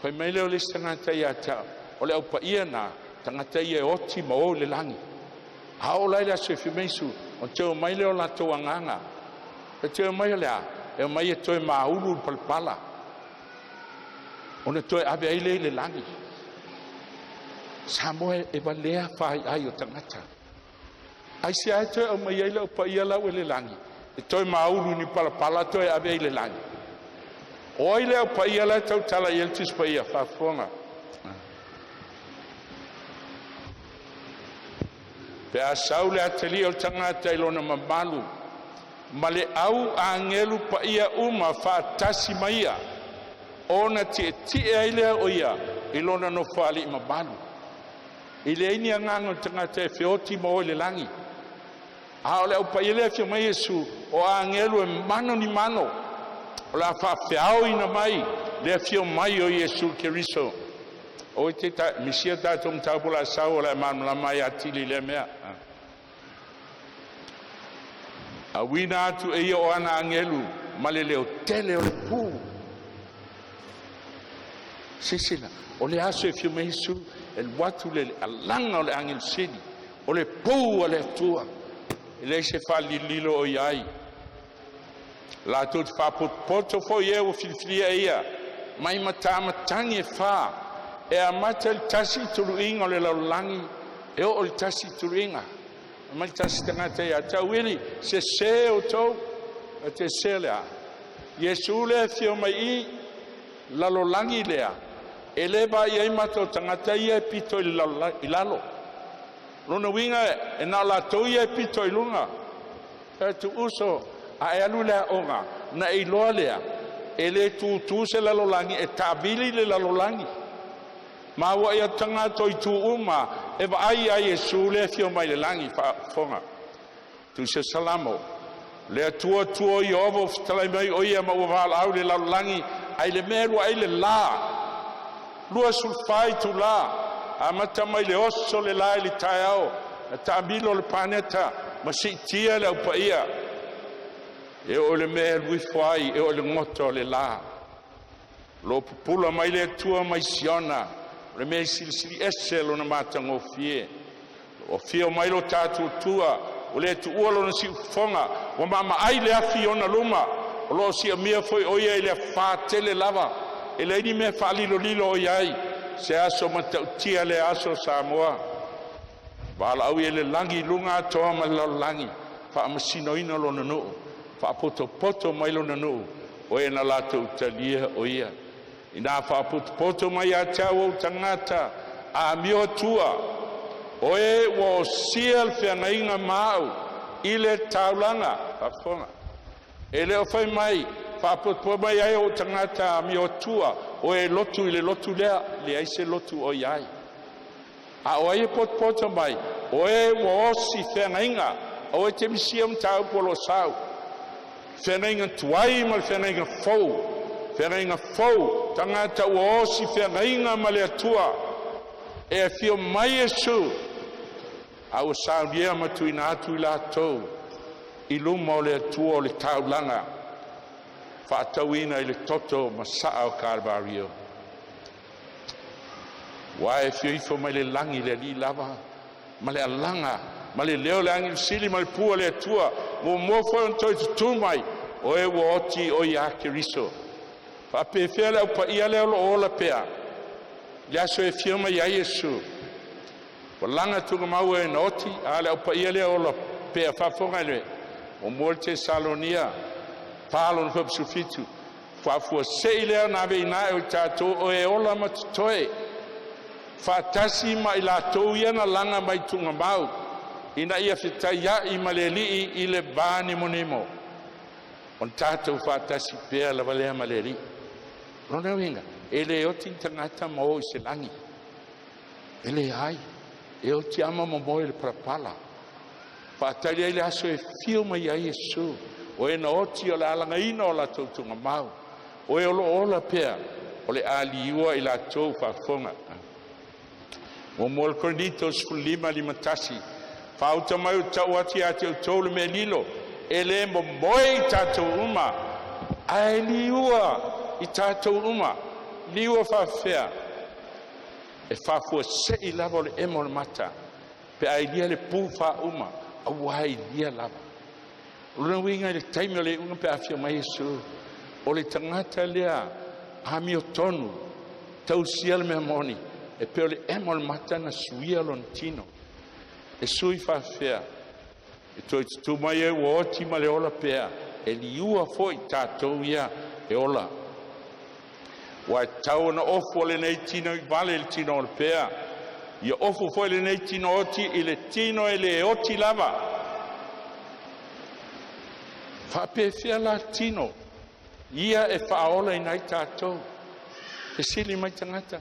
Fai mai lea o le isi tagata ia te au, o le aupaia na tagata ia e oti ma o i le lagi. A oo la i le aso e afio mai Iesu, ona toe omai lea o latou agaga. E toe omai o le a? E omai e toe maulu le palapala, ona toe ave ai lea i le lagi. Samoa e valea faiai o tagata. Aisea e toe aumai ai le aupaia lau i le lagi, e toe maulu ni palapala toe ave ai i le lagi? O ai le aupaia la e tautala i ai le Tusi Paia? Faafofoga. Pe a sau le atalii o le tagata i lona mamalu ma le au agelu paia uma faatasi ma ia, ona tietie ai lea o ia i lona nofoalii mamalu. E leai ni agaga o le tagata e feoti ma o i le lagi. A o le aupaia lea afio mai Iesu, o agelu e mano ni mano, o le a faafeaoina mai le afio mai o Iesu Keriso. O te ta, misia tatou mataupu o le a sau o le a malamalama ai atili i lea mea. Auina atu e ia o ana agelu ma le leo tele o le pu. Silasila, o le aso e afio mai Iesu, e alu atu le alaga o le agelu sili, o le pu a le Atua. E leai se faalililo o i ai. Latou te faapotopoto foi i e ua filifilia e ia, mai matamatagi e fa, e amata i le tasi tuluiga o le lalolagi e oo i le tasi tuluiga. Fai mai le tasi tagata ia te a'u, “Uili, sese outou.” Ou fai atu, “Sese o le a? Iesu lea e afio mai i i lalolagi lea e le vaai ai mata o tagata ia e pito i lalo. O lona uiga e na o latou ia e pito i luga.” Ou fai atu, “Uso, a e alu i le aoga ona e iloa lea e le tutu se lalolagi, e taavili le lalolagi. Ma ua i tagata o itu uma e vaai ia Iesu lea e afio mai le lagi faafofoga. Tusi o Salamo, le Atua Atua o Ieova ua fetalai mai o ia ma ua valaau i le lalolagi ae le mea e lua ai le la, 24 itula, amata mai le oso o le la i le taeao na taamilo le paneta ma siitia le au paia e oo i le mea e alu ifo ai, e oo i le goto o le la. O lo o pupula mai le Atua mai Siona, o le mea e silisili ese lona matagofie. Ua afio mai lo tatou Atua ua le tuua lona siufofoga, ua maamaai le afi i ona luma, o lo o siamia foi o ia i le afa tele lava, e leai ni mea faalilolilo o i ai, se aso matautia lea aso Samoa. Valaauina i le lagi i luga atoa ma le lalolagi, faamasinoina Lona nuu, faapotopoto mai Lona nuu, o e na latou talia o Ia. Ina faapotopoto mai ia te au ou tagata amio atua, o e ua osia le feagaiga ma au i le taulaga. Faafofoga, e le o fai mai faapotopoto mai ai ou tagata amio atua o e lotu i le lotu lea, leai se lotu o i ai. A o ai e potopoto mai? O e ua osi feagaiga. Aua e te misia mataupu o lo o sau. Feagaiga tuai ma le feagaiga fou, feagaiga fou, tagata ua osi feagaiga ma le Atua. E afio mai Iesu, a ua saunia ma tuuina atu i latou i luma o le Atua o le taulaga, faatauina i le toto masaa o Kalvario. Ua e afio ifo mai le lagi le Alii lava ma le alaga ma le leo o le agelu sili ma le pua o le Atua, muamua foi ona toe tutu mai o e ua oti o ia Keriso. Faapefea le au paia lea o lo o ola pea i le aso e afio mai ai Iesu? Ua laga tuugamau e na oti, a le au paia lea e ola pea. Faafofoga i le 1 Tesalonia 4:17, faafuasei lea ona aveina ae o i tatou o e ola ma totoe, faatasi ma i latou ia na laga mai tuugamau, ina ia fetaiai ma le Alii i le vanimonimo, ona tatou faatasi pea lava lea ma le Alii. O lona uiga, e le oti ni tagata ma o i se lagi. E leai, e oti lava ma momoe i le palapala. Faatali ai le aso e afio mai ai Iesu. O e na oti o le a lagaina o latou tuugamau. O e o lo o ola pea, o le a liua i latou faafofoga. 1 Korinito 15:51, faauta mai ou te tau atu ia te outou le mea lilo, e le momoe i tatou uma, ae liua i tatou uma. Liua faafefea? E faafuasei lava o le emo o le mata pe a ilia le pu faauma, aua e ilia lava. O lona uiga i le taimi o le iuga pe a afio mai Iesu, o le tagata lea amiotonu, tausia le mea moni, e pei o le emo o le mata na suia lona tino. E sui faafefea? E toe tutu mai ai ua oti ma le ola pea, e liua foi tatou ia e ola. Ua e tatau ona ofu o lenei tino i vale i le tino ola pea, ia ofu foi lenei tino oti i le tino e le oti lava. Faapefea la tino ia e faaolaina ai tatou? Fesili mai tagata,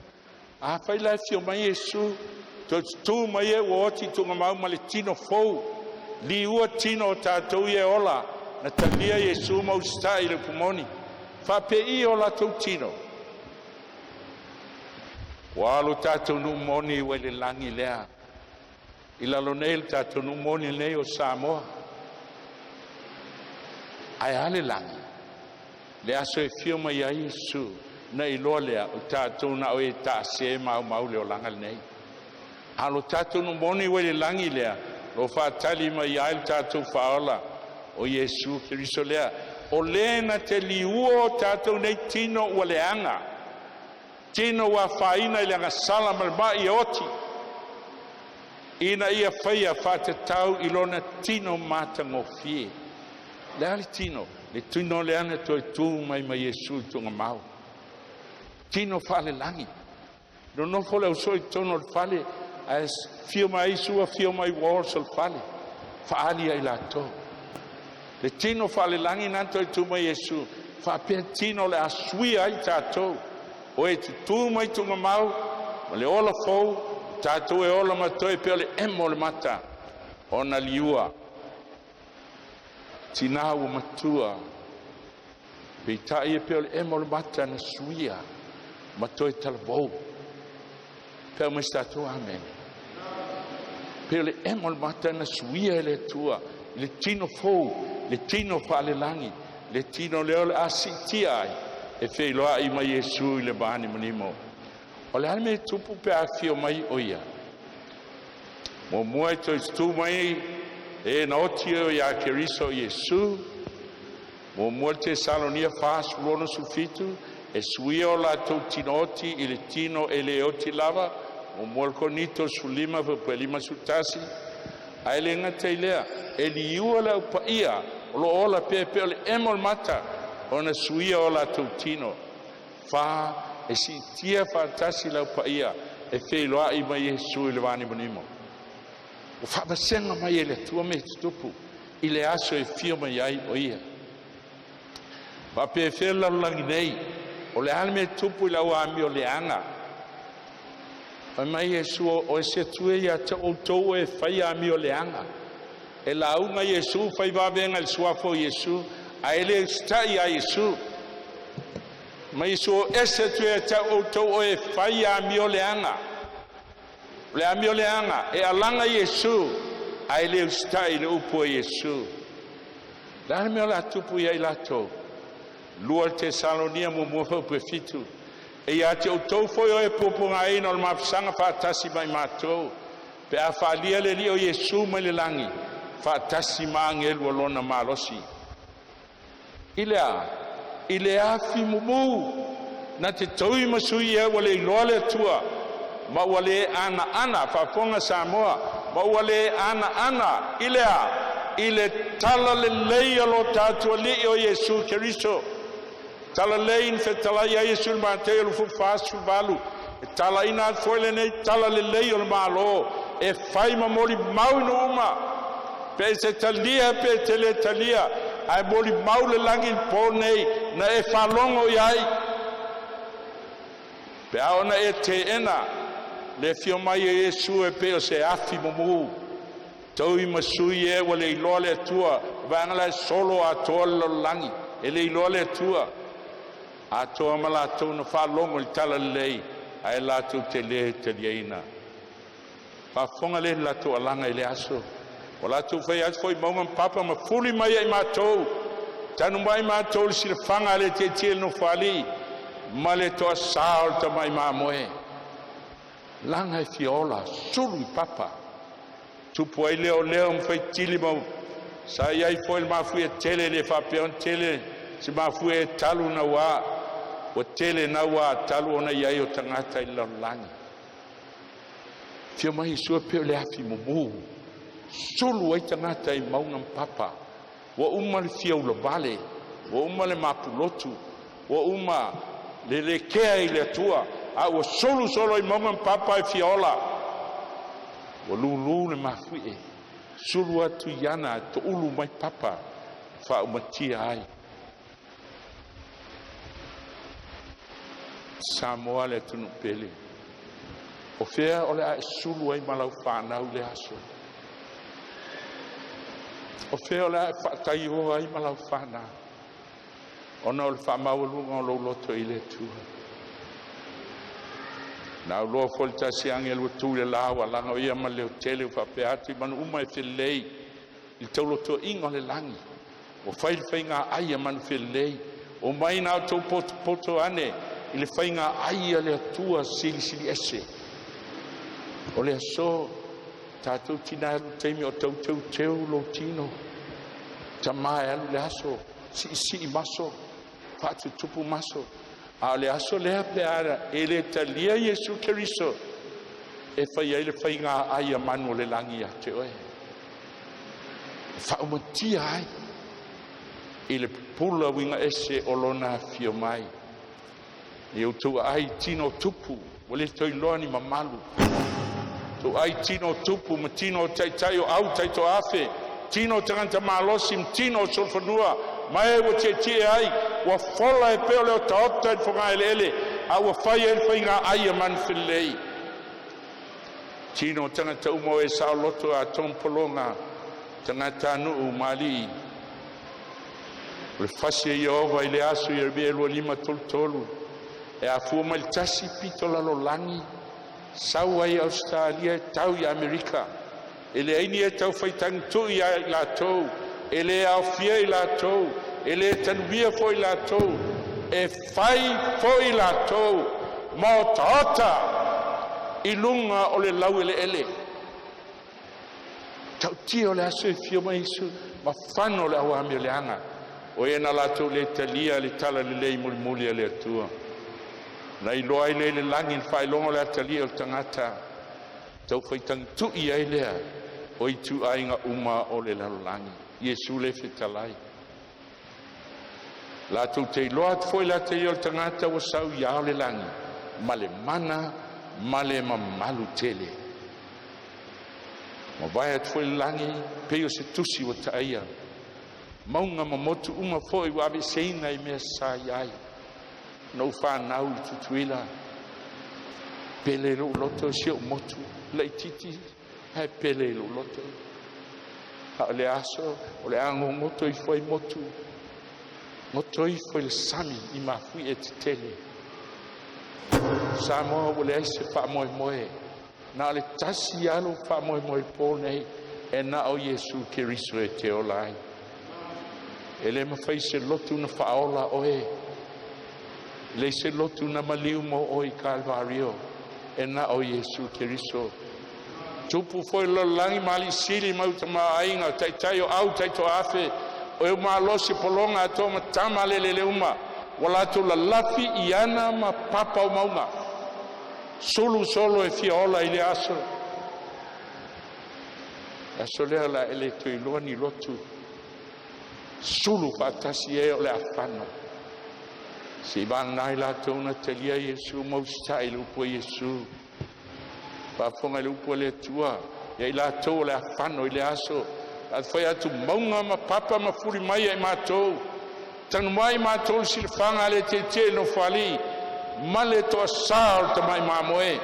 afai la e afio mai Iesu, toe tutū mai e ua oti tuugamau ma le tino fou, liua tino o tatou ia e ola na talia Iesu ma usitai i le upu moni. Faapei o latou tino? Ua lo tatou nuu moni ua i le lagi lea. I lalo nei le tatou nuu moni nei o Samoa. Ae a le lagi? Le aso e afio mai ai Iesu, na iloa lea o tatou na o e taase maumau le olaga lenei. A lo tatou nuu moni ua i le lagi lea, o faatali mai ai le tatou faaola o Iesu Keriso lea. O lē na te liua o tatou nei tino ua leaga, tino ua afaina i le agasala ma le mai e oti, ina ia faia faatatau i lona tino matagofie. O le a le tino? Le tino lea na toe tu mai ma Iesu i tugamau, tino faalelagi. Nonofo le ausoo i totonu o le fale ae afio mai Sua, afio mai uo o le fale, faaali ia i latou le tino faalelagi na toe tu mai Iesu, faapea tino o le a suia ai tatou, o e tutū mai tuugamau ma le ola fou, tatou e ola ma totoe pei o le emo o le mata ona liua. Tina ua matua, peitai e pei o le emo o le mata na suia ma toe talavou. Fai mai se tatou amene. Pei o le emo o le mata na suia e le Atua i le tino fou, le tino faalelagi, le tino lea o le a siitia ai e feiloai ma Iesu i le vanimonimo. O le a le mea e tupu pe a afio mai o ia? Muamua e toe tutu mai e na oti o ia Keriso Iesu. Muamua Tesalonia 4:67, e suia o latou tino oti i le tino e le oti lava. Muamua Korinito 15:51. Ae le gata i lea, e liua le au paia o lo o ola pea pei o le emo o le mata ona suia o latou tino. Fa, e siitia faatasi le au paia e feiloai ma Iesu i le vanimonimo. Ua faavasega mai e le Atua mea tutupu i le aso e fia mai ai o ia. Faapefea le lalolagi nei, o le a le mea e tupu i le au amio leaga? Fai mai Iesu, o ese atu e ia te outou e faia amio leaga. E lauga Iesu, fai vavega i le suafa o Iesu, ae le usitai ia Iesu. Ma Iesu, o ese atu ia te outou o e faia amio leaga. O le amio leaga, e alaga Iesu, ae le usitai i le upu a Iesu. Le a le mea o le a tupu ia i latou? 2 Tesalonia muamua fuaiupu e 7. E ia te outou foi o e puapuagaina o le mafusaga faatasi ma i matou, pe a faalia le Alii o Iesu mai le lagi, faatasi ma agelu o lona malosi. I le a? I le afi mumu, na te taui ma sui e ua le iloa le Atua, ma ua le anaana, faafofoga Samoa, ma ua le anaana i le a? I le tala lelei o lo tatou Alii o Iesu Keriso. Tala lelei na fetalai ai Iesu i le Mateo 24:18, e talaina atu foi lenei tala lelei o le Malo, e fai ma molimau i nuu uma, pe se talia pe te le talia, ae molimau le lagi i le po nei na e faalogo i ai. Pe a ona e teena le afio mai o Iesu e pei o se afi mumu, taui ma sui e ua le iloa le Atua, vaega la e solo atoa le lalolagi, e le iloa le Atua, atoa ma latou na faalogo i le tala lelei, ae latou te le taliaina. Faafofoga lea i le latou alaga i le aso. Ua latou fai atu foi i mauga ma papa ma fuli mai ai matou, tanu mai matou i le silafaga a le tietie i le Nofoalii ma le toasā o le tamai mamoe. Laga e fia ola, sulu i papa. Tupu ai lea o leo ma faitili ma sa i ai foi le mafuie tele, e le faapea ona tele se mafuie e talu nauā, ua tele nauā talu ona i ai o tagata i le lalolagi. Afio mai Iesu e pei o le afi mumu, sulu ai tagata i mauga ma papa. Ua uma le fia ulavale, ua uma le mapulotu, ua uma le le kea i le Atua, a ua sulu solo i mauga ma papa e fia ola. Ua lulu le mafuie, sulu atu i ana toulu mai papa, faaumatia ai. Samoa le atunuu pele. O fea o le a e sulu ai ma lau whānau le aso? O fea o le a e faataioa ai ma lau whānau? Ona o le faamaualuga o lou loto i le Atua. Na auloa foi le tasi agelu ua tu i le la ua alaga o ia ma le leotele ua faapea atu i manu uma e felelei i le taulotoaiga o le lagi. Ua fai le faiga ai a manu felelei, o mai na outou potopoto ane i le faiga ai a le Atua silisili ese. O le aso, tatou tina e alu i le taimi o tau teuteu lou tino, tamā e alu i le aso. Siisii maso, faatutupu maso. A o le aso lea pe a e le talia Iesu Keriso e fai ai le faiga ai a manu o le lagi ia te oe. E faaumatia ai i le pupula uiga ese o lona afio mai. Ia outou aai i tino o tupu, ua le toe iloa ni mamalu. Tou ai tino o tupu ma tino o taitai o au taitoafe, tino o tagata malosi ma tino o solofanua, ma e ua tietie ai, ua fola e pei o le otaota i le fogaeleele, a ua fai ai le faiga ai a manufelelei. Tino o tagata uma o e saoloto a pologa, tagatanuu ma alii. O le fasi e Ieova i le aso Ieremia 25:33, e afua mai le tasi pito lalolagi, sau ai Ausetalia e tau i Amerika, e leai ni e tau faitagitui ia i latou, e le aofia i latou, e le tanuia foi i latou, e fai foi latou ma otaota i luga o le laueleele. Tautia o le aso e afio mai Iesu, ma fano le auamioleaga o e na latou le talia le talalelei mulimuli a le Atua. Na iloa ai lea i le lagi le faailoga o le atalii o le tagata, tau faitagitui ai lea o ituaiga uma o le lalolagi. Iesu le fetalai, latou te iloa atu foi le atalii o le tagata ua sau i ao le lagi ma le mana ma le mamalu tele. Mavae atu foi le lagi pei o se tusi ua taia, mauga ma motu uma foi ua aveeseina i mea sa i ai. Na ou fanau i Tutuila, pele lou loto i si ou motu laitiiti ae pele i lou loto. A o le aso o le a gogoto ifo ai motu, goto ifo i le sami i mafuie tetele. Samoa ua leai se faamoemoe, na o le tasi lava lou faamoemoe i le po lenei, e na o Iesu Keriso e te ola ai. E le mafai se lotu na faaola oe, e leai se lotu na maliu mo oe i Kalvario, e na o Iesu Keriso. Tupu foi le lalolagi ma alii sili ma tamaoaiga, taitai o au taitoafe, o e malosi pologa atoa ma tama lelele uma, ua latou lalafi i ana ma papa o mauga, sulu solo e fia ola i le aso. Le aso lea o le a e le toe iloa ni lotu, sulu faatasi e o le afano. Seivagana i latou na talia Iesu ma usitai i le upu a Iesu. Faafofoga i le upu a le Atua ia i latou o le afano i le aso, ae fai atu mauga ma papa ma fuli mai ai matou, tanu mai matou le silafaga a le tietie i Nofoalii ma le toasa o le tamai mamoe.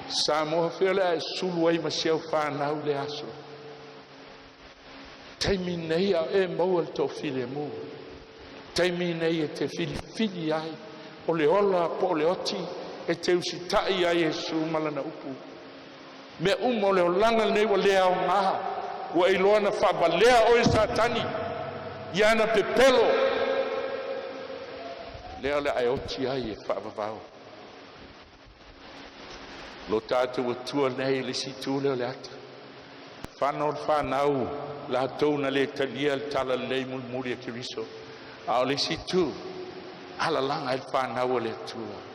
Samoa, fea o le a e sulu ai ma si au fanau i le aso. Taimi nei a e maua le toafilemu. Taimi nei e te filifili ai o le ola po o le oti, e te usitai ai Iesu ma lana upu. Mea uma o le olaga lenei ua le aoga, ua e iloa na faavalea oe e Satani i ana pepelo, lea o le a e oti ai e faavavau. Lo tatou Atua nei i le isi itu lea o le ata, fano le fanau latou na le talia le talalelei mulimuli e Keriso, a o le isi itu alalaga ai le fanau a le Atua.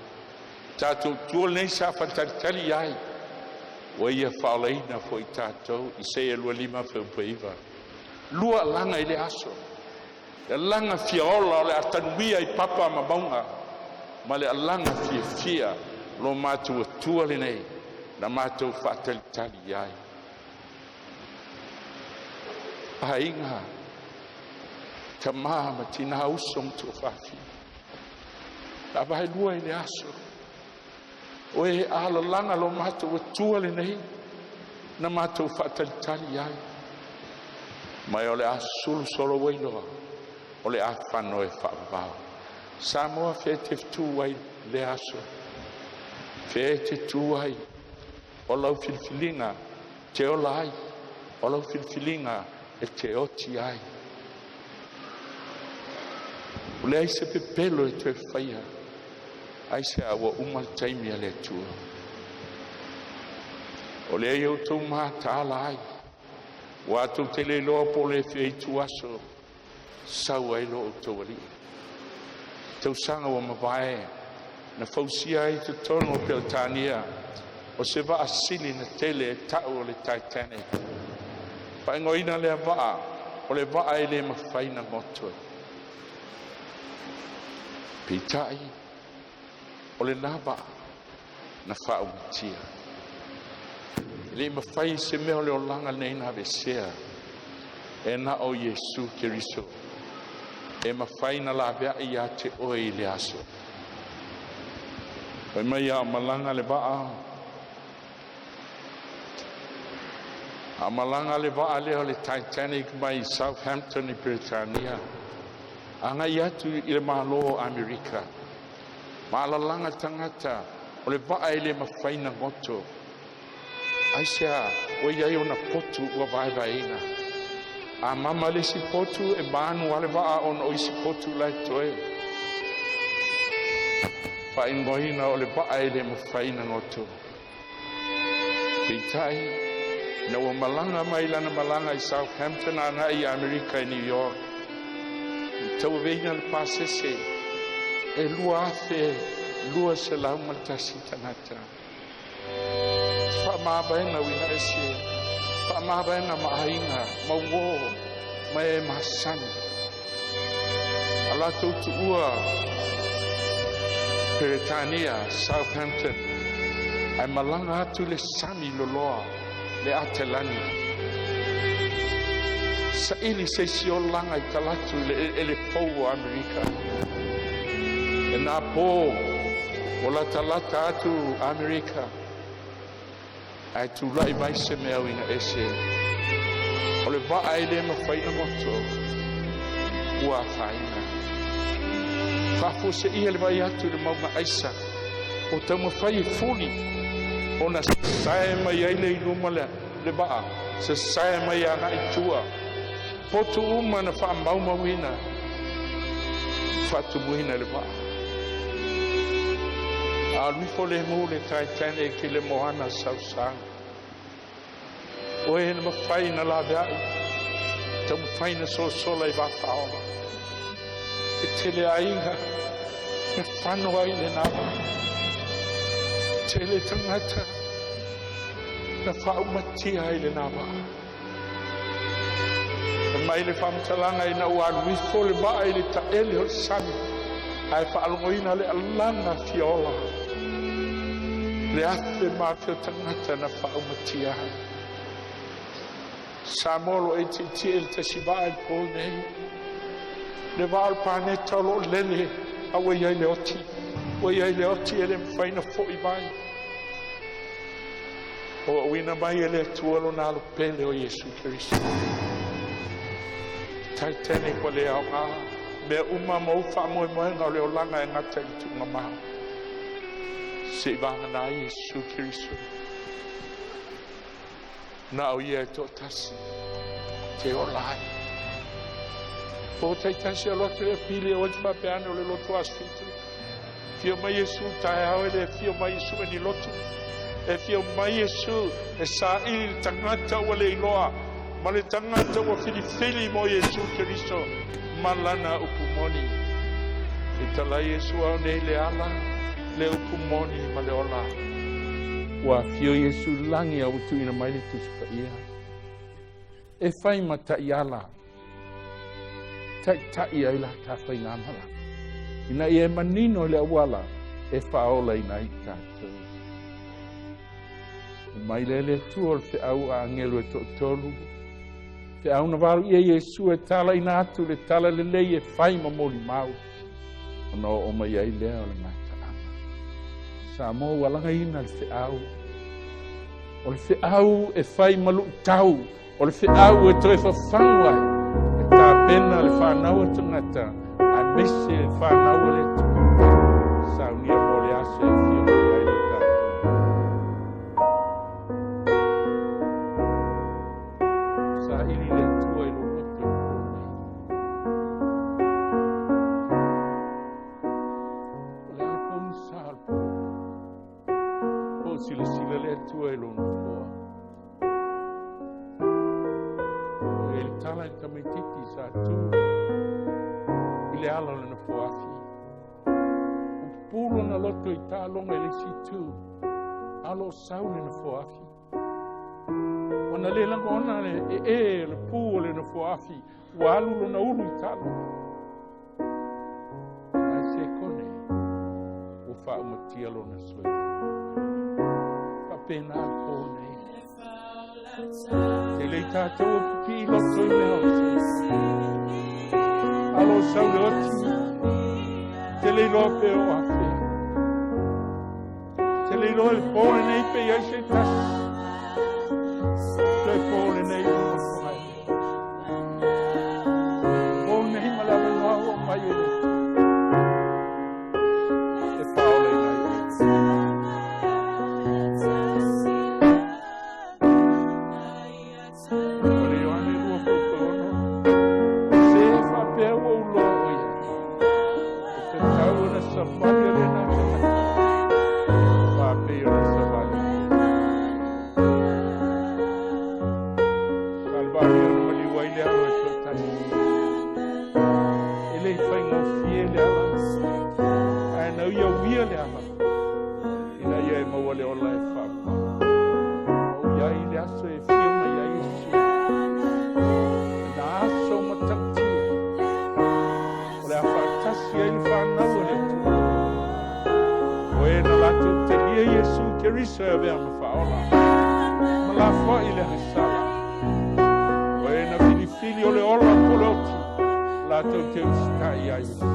Tatou tua lenei sa faatalitali ai, ua ia faaolaina foi tatou. Isaia 25:9. Lua alaga i le aso, le alaga fiaola o le a tanuia i papa ma mauga, ma le alaga fiafia lo matou Atua lenei na matou faatalitali i ai. Aiga, tama ma tina, uso ma tuafafine, la vaelua i le aso, o e alalaga lo matou Atua lenei na matou faatalitali ai. Ma o le a sulu solo ua iloa, o le afano e faavavau. Samoa, fea te fetu ai le aso, fea e te tu ai, o lau filifiliga te ola ai, o lau filifiliga e te oti ai. O leai se pepelo e toe faia, ai se a ua uma le taimi a le Atua. O lea ia outou mataala ai, ua tou te le iloa po o le fia itu aso. Sau ai lo outou Alii. Tausaga ua mavae na fausia ai totonu o Peretania o se vaa sili na tele e ta'u o le Titanic. Faaigoaina lea vaa o le vaa e le mafai ona goto. Peitai o lena vaa na faaumatia. E le mafai se mea o le olaga nei na aveesea e na o Iesu Keriso e mafai na laveai ia te oe i le aso. Fai mai a o malaga le vaa, a malaga le vaa lea o le Titanic mai Southampton i Peretania agai atu i le Malo o Amerika, maalalaga tagata o le vaa e le mafai na goto. Aisea ua i ai ona potu ua vaevaeina? A mama le isi potu e manu a le vaa ona o isi potu la e toe. Faaigoaina o le vaa e le mafai na goto. Peitai, ina ua malaga mai lana malaga i Southampton agai i Amerika i New York, i tauaveina le pasese e 2,201 tagata. Faamavaega uiga ese, faamavaega ma aiga ma uō ma e masani a latou tuua Peretania Southampton ae malaga atu le sami loloa le Atelani. Saili se isi olaga i talatu i le eleele fou o Amerika. E nā pō ua latalata atu Amerika ae tulai mai se mea uiga ese o le vaa e le mafai na goto ua afaina. Faafuaseia le vai atu i le mauga aisa o taumafai e fuli ona sae mai ai le i luma le vaa, sasae mai agai tua. Potu uma na faamaumauina faatumuina le vaa. A alu ifo lemu le Titanic i le moana sausau. O e na mafai na laveai, taumafai na sosola i vafaaola. E tele aiga na fano ai lena vaa. Tele tagata na faaumatia ai lena vaa. Fai mai le faamatalaga ina ua alu ifo le vaa i le taele o le sami, ae faalogoina le alaga fiola, le afe ma afe o tagata na faaumatia ai. Samoa o lo o e tietie i le tasi vaa i le po nei. Le vaa o le paneta o lo o lele a ua i ai le oti. Ua i ai le oti e le mafai na fo'i mai. Ua auina mai e le Atua lona alo pele o Iesu Keriso. Titanic ua le aoga. Mea uma ma ou faamoemoega o le olaga e gata i le tuugamau. Se i vagana ai Iesu Keriso. Na o ia e toatasi te ola ai. Po taitasi alu atu le apili e oe te faapea ane o le lotu aso 7. Afio mai Iesu taeao e le afio mai Iesu e ni lotu. E afio mai Iesu e saili le tagata ua le iloa ma le tagata ua filifili mo Iesu Keriso ma lana upu moni. E tala Iesu au nei le ala, le upu moni ma le ola. Ua afio Iesu i le lagi a ua tuuina mai le Tusi Paia e fai ma taiala taitai ai la ta faigamalaga ina ia e manino le auala e faaolaina ai tatou. E mai lea le Atua o le feau a agelo e toatolu, feau na valoia Iesu e talaina atu le tala lelei e fai ma molimau, ona oo mai ai lea o le gataaga. Samoa ua lagaina le feau, o le feau e fai ma luitau, o le feau e toe fafagu ai, e tapena le fanau a tagata, aemaise le fanau a le Atua. Saunia mo le aso e afio mai ai lo tatou. Saili le Atua i lou loto i le po nei. O le a le pogisa o le po? Po o silasila le Atua i lou nofoa. E le tala i le tamaititi sa tu. le ala o le nofoafi. Ua pupū lona loto i taaloga i le isi itu, a o lo o sau le nofoafi. Ua na le lagona le ee o le pū o le nofoafi, ua alu lona ulu i taaloga. Ae sekone, ua faaumatia lona soifua. Faapena le pō nei. Tele i tātou e pipii loto i mea o le soifua. A o lo o sau le oti, te le iloa pe o afea. Te le iloa i le pō lenei pe i ai se tasi. Toe pō lenei o nofoga e lea. Pō nei ma le avanoa ua mai e le Atua. E faaolaina ai oe. O le Ioane 2.6, O se e faapea ua ou loa o ia, e tatau ona savali lena tagata, faapei ona savali. Kalvari ona maliu ai le alo e toatasi. E le i faigofie le ala, ae na ia uia le ala, ina ia e maua le ola e faavavau. Ma ui ai le aso e afio mai ai Iesu. Na aso matautia, o le a faatasi ai le fanau a le Atua. O e na latou talia Iesu Keriso e avea ma Faaola, ma lafoai le agasala. O e na filifili o le ola po o le oti, latou te usitai iā Iesu.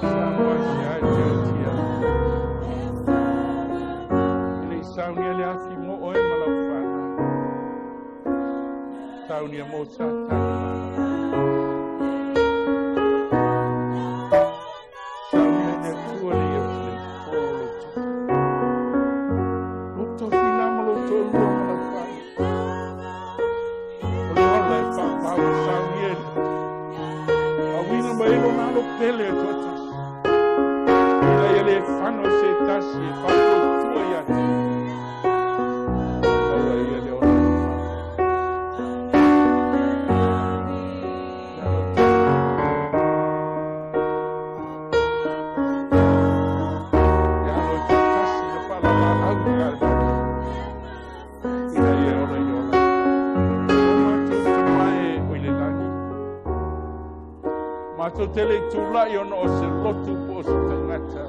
Samoa se a e te otia. E le i saunia le afi mo oe ma lau fanau. Saunia mo Satani ma ana fanau. Saunia e le Atua le Ierusalema fou o lou tofi. Lou tofi la ma lou toalua ma lau fanau. O le ola e faapau e saunia e le Atua. Auina mai ai lona alo pele e toatasi. Ina ia le fano se tasi e faatuatua ia te ia. Maua ia le ola e faapau. Le alo tasi. Le alo e toatasi na faalalaau i Kalvari. Ina ia ola i le ola e faapau. O matou Tama e o i le lagi. Matou te le i tulai ona o se lotu po o se tagata.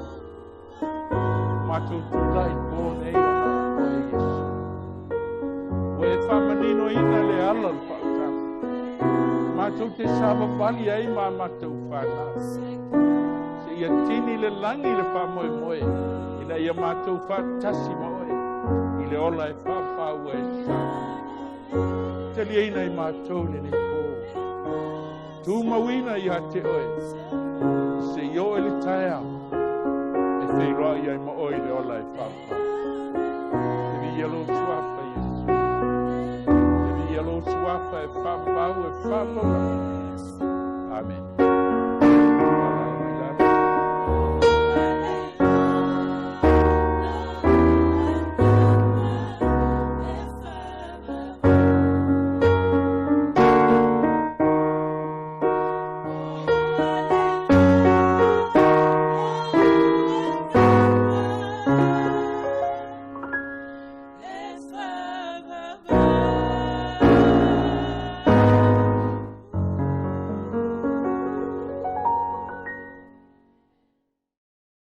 Matou tulai i pō nei ona o oe Iesu. Ua e faamaninoina le ala o le faautaga. Matou te savavali ai ma matou fanau. Seia tini le lagi le faamoemoe ina ia matou faatasi ma oe i le ola e faapau ua e sauni. Taliaina i matou i lenei pō. Tumauina ia te oe, seia oo i le taeao e feiloai ai ma oe i le ola e faapau. E viia lou suafa, Iesu. E viia lou suafa e faapau e faapau lava. Amene.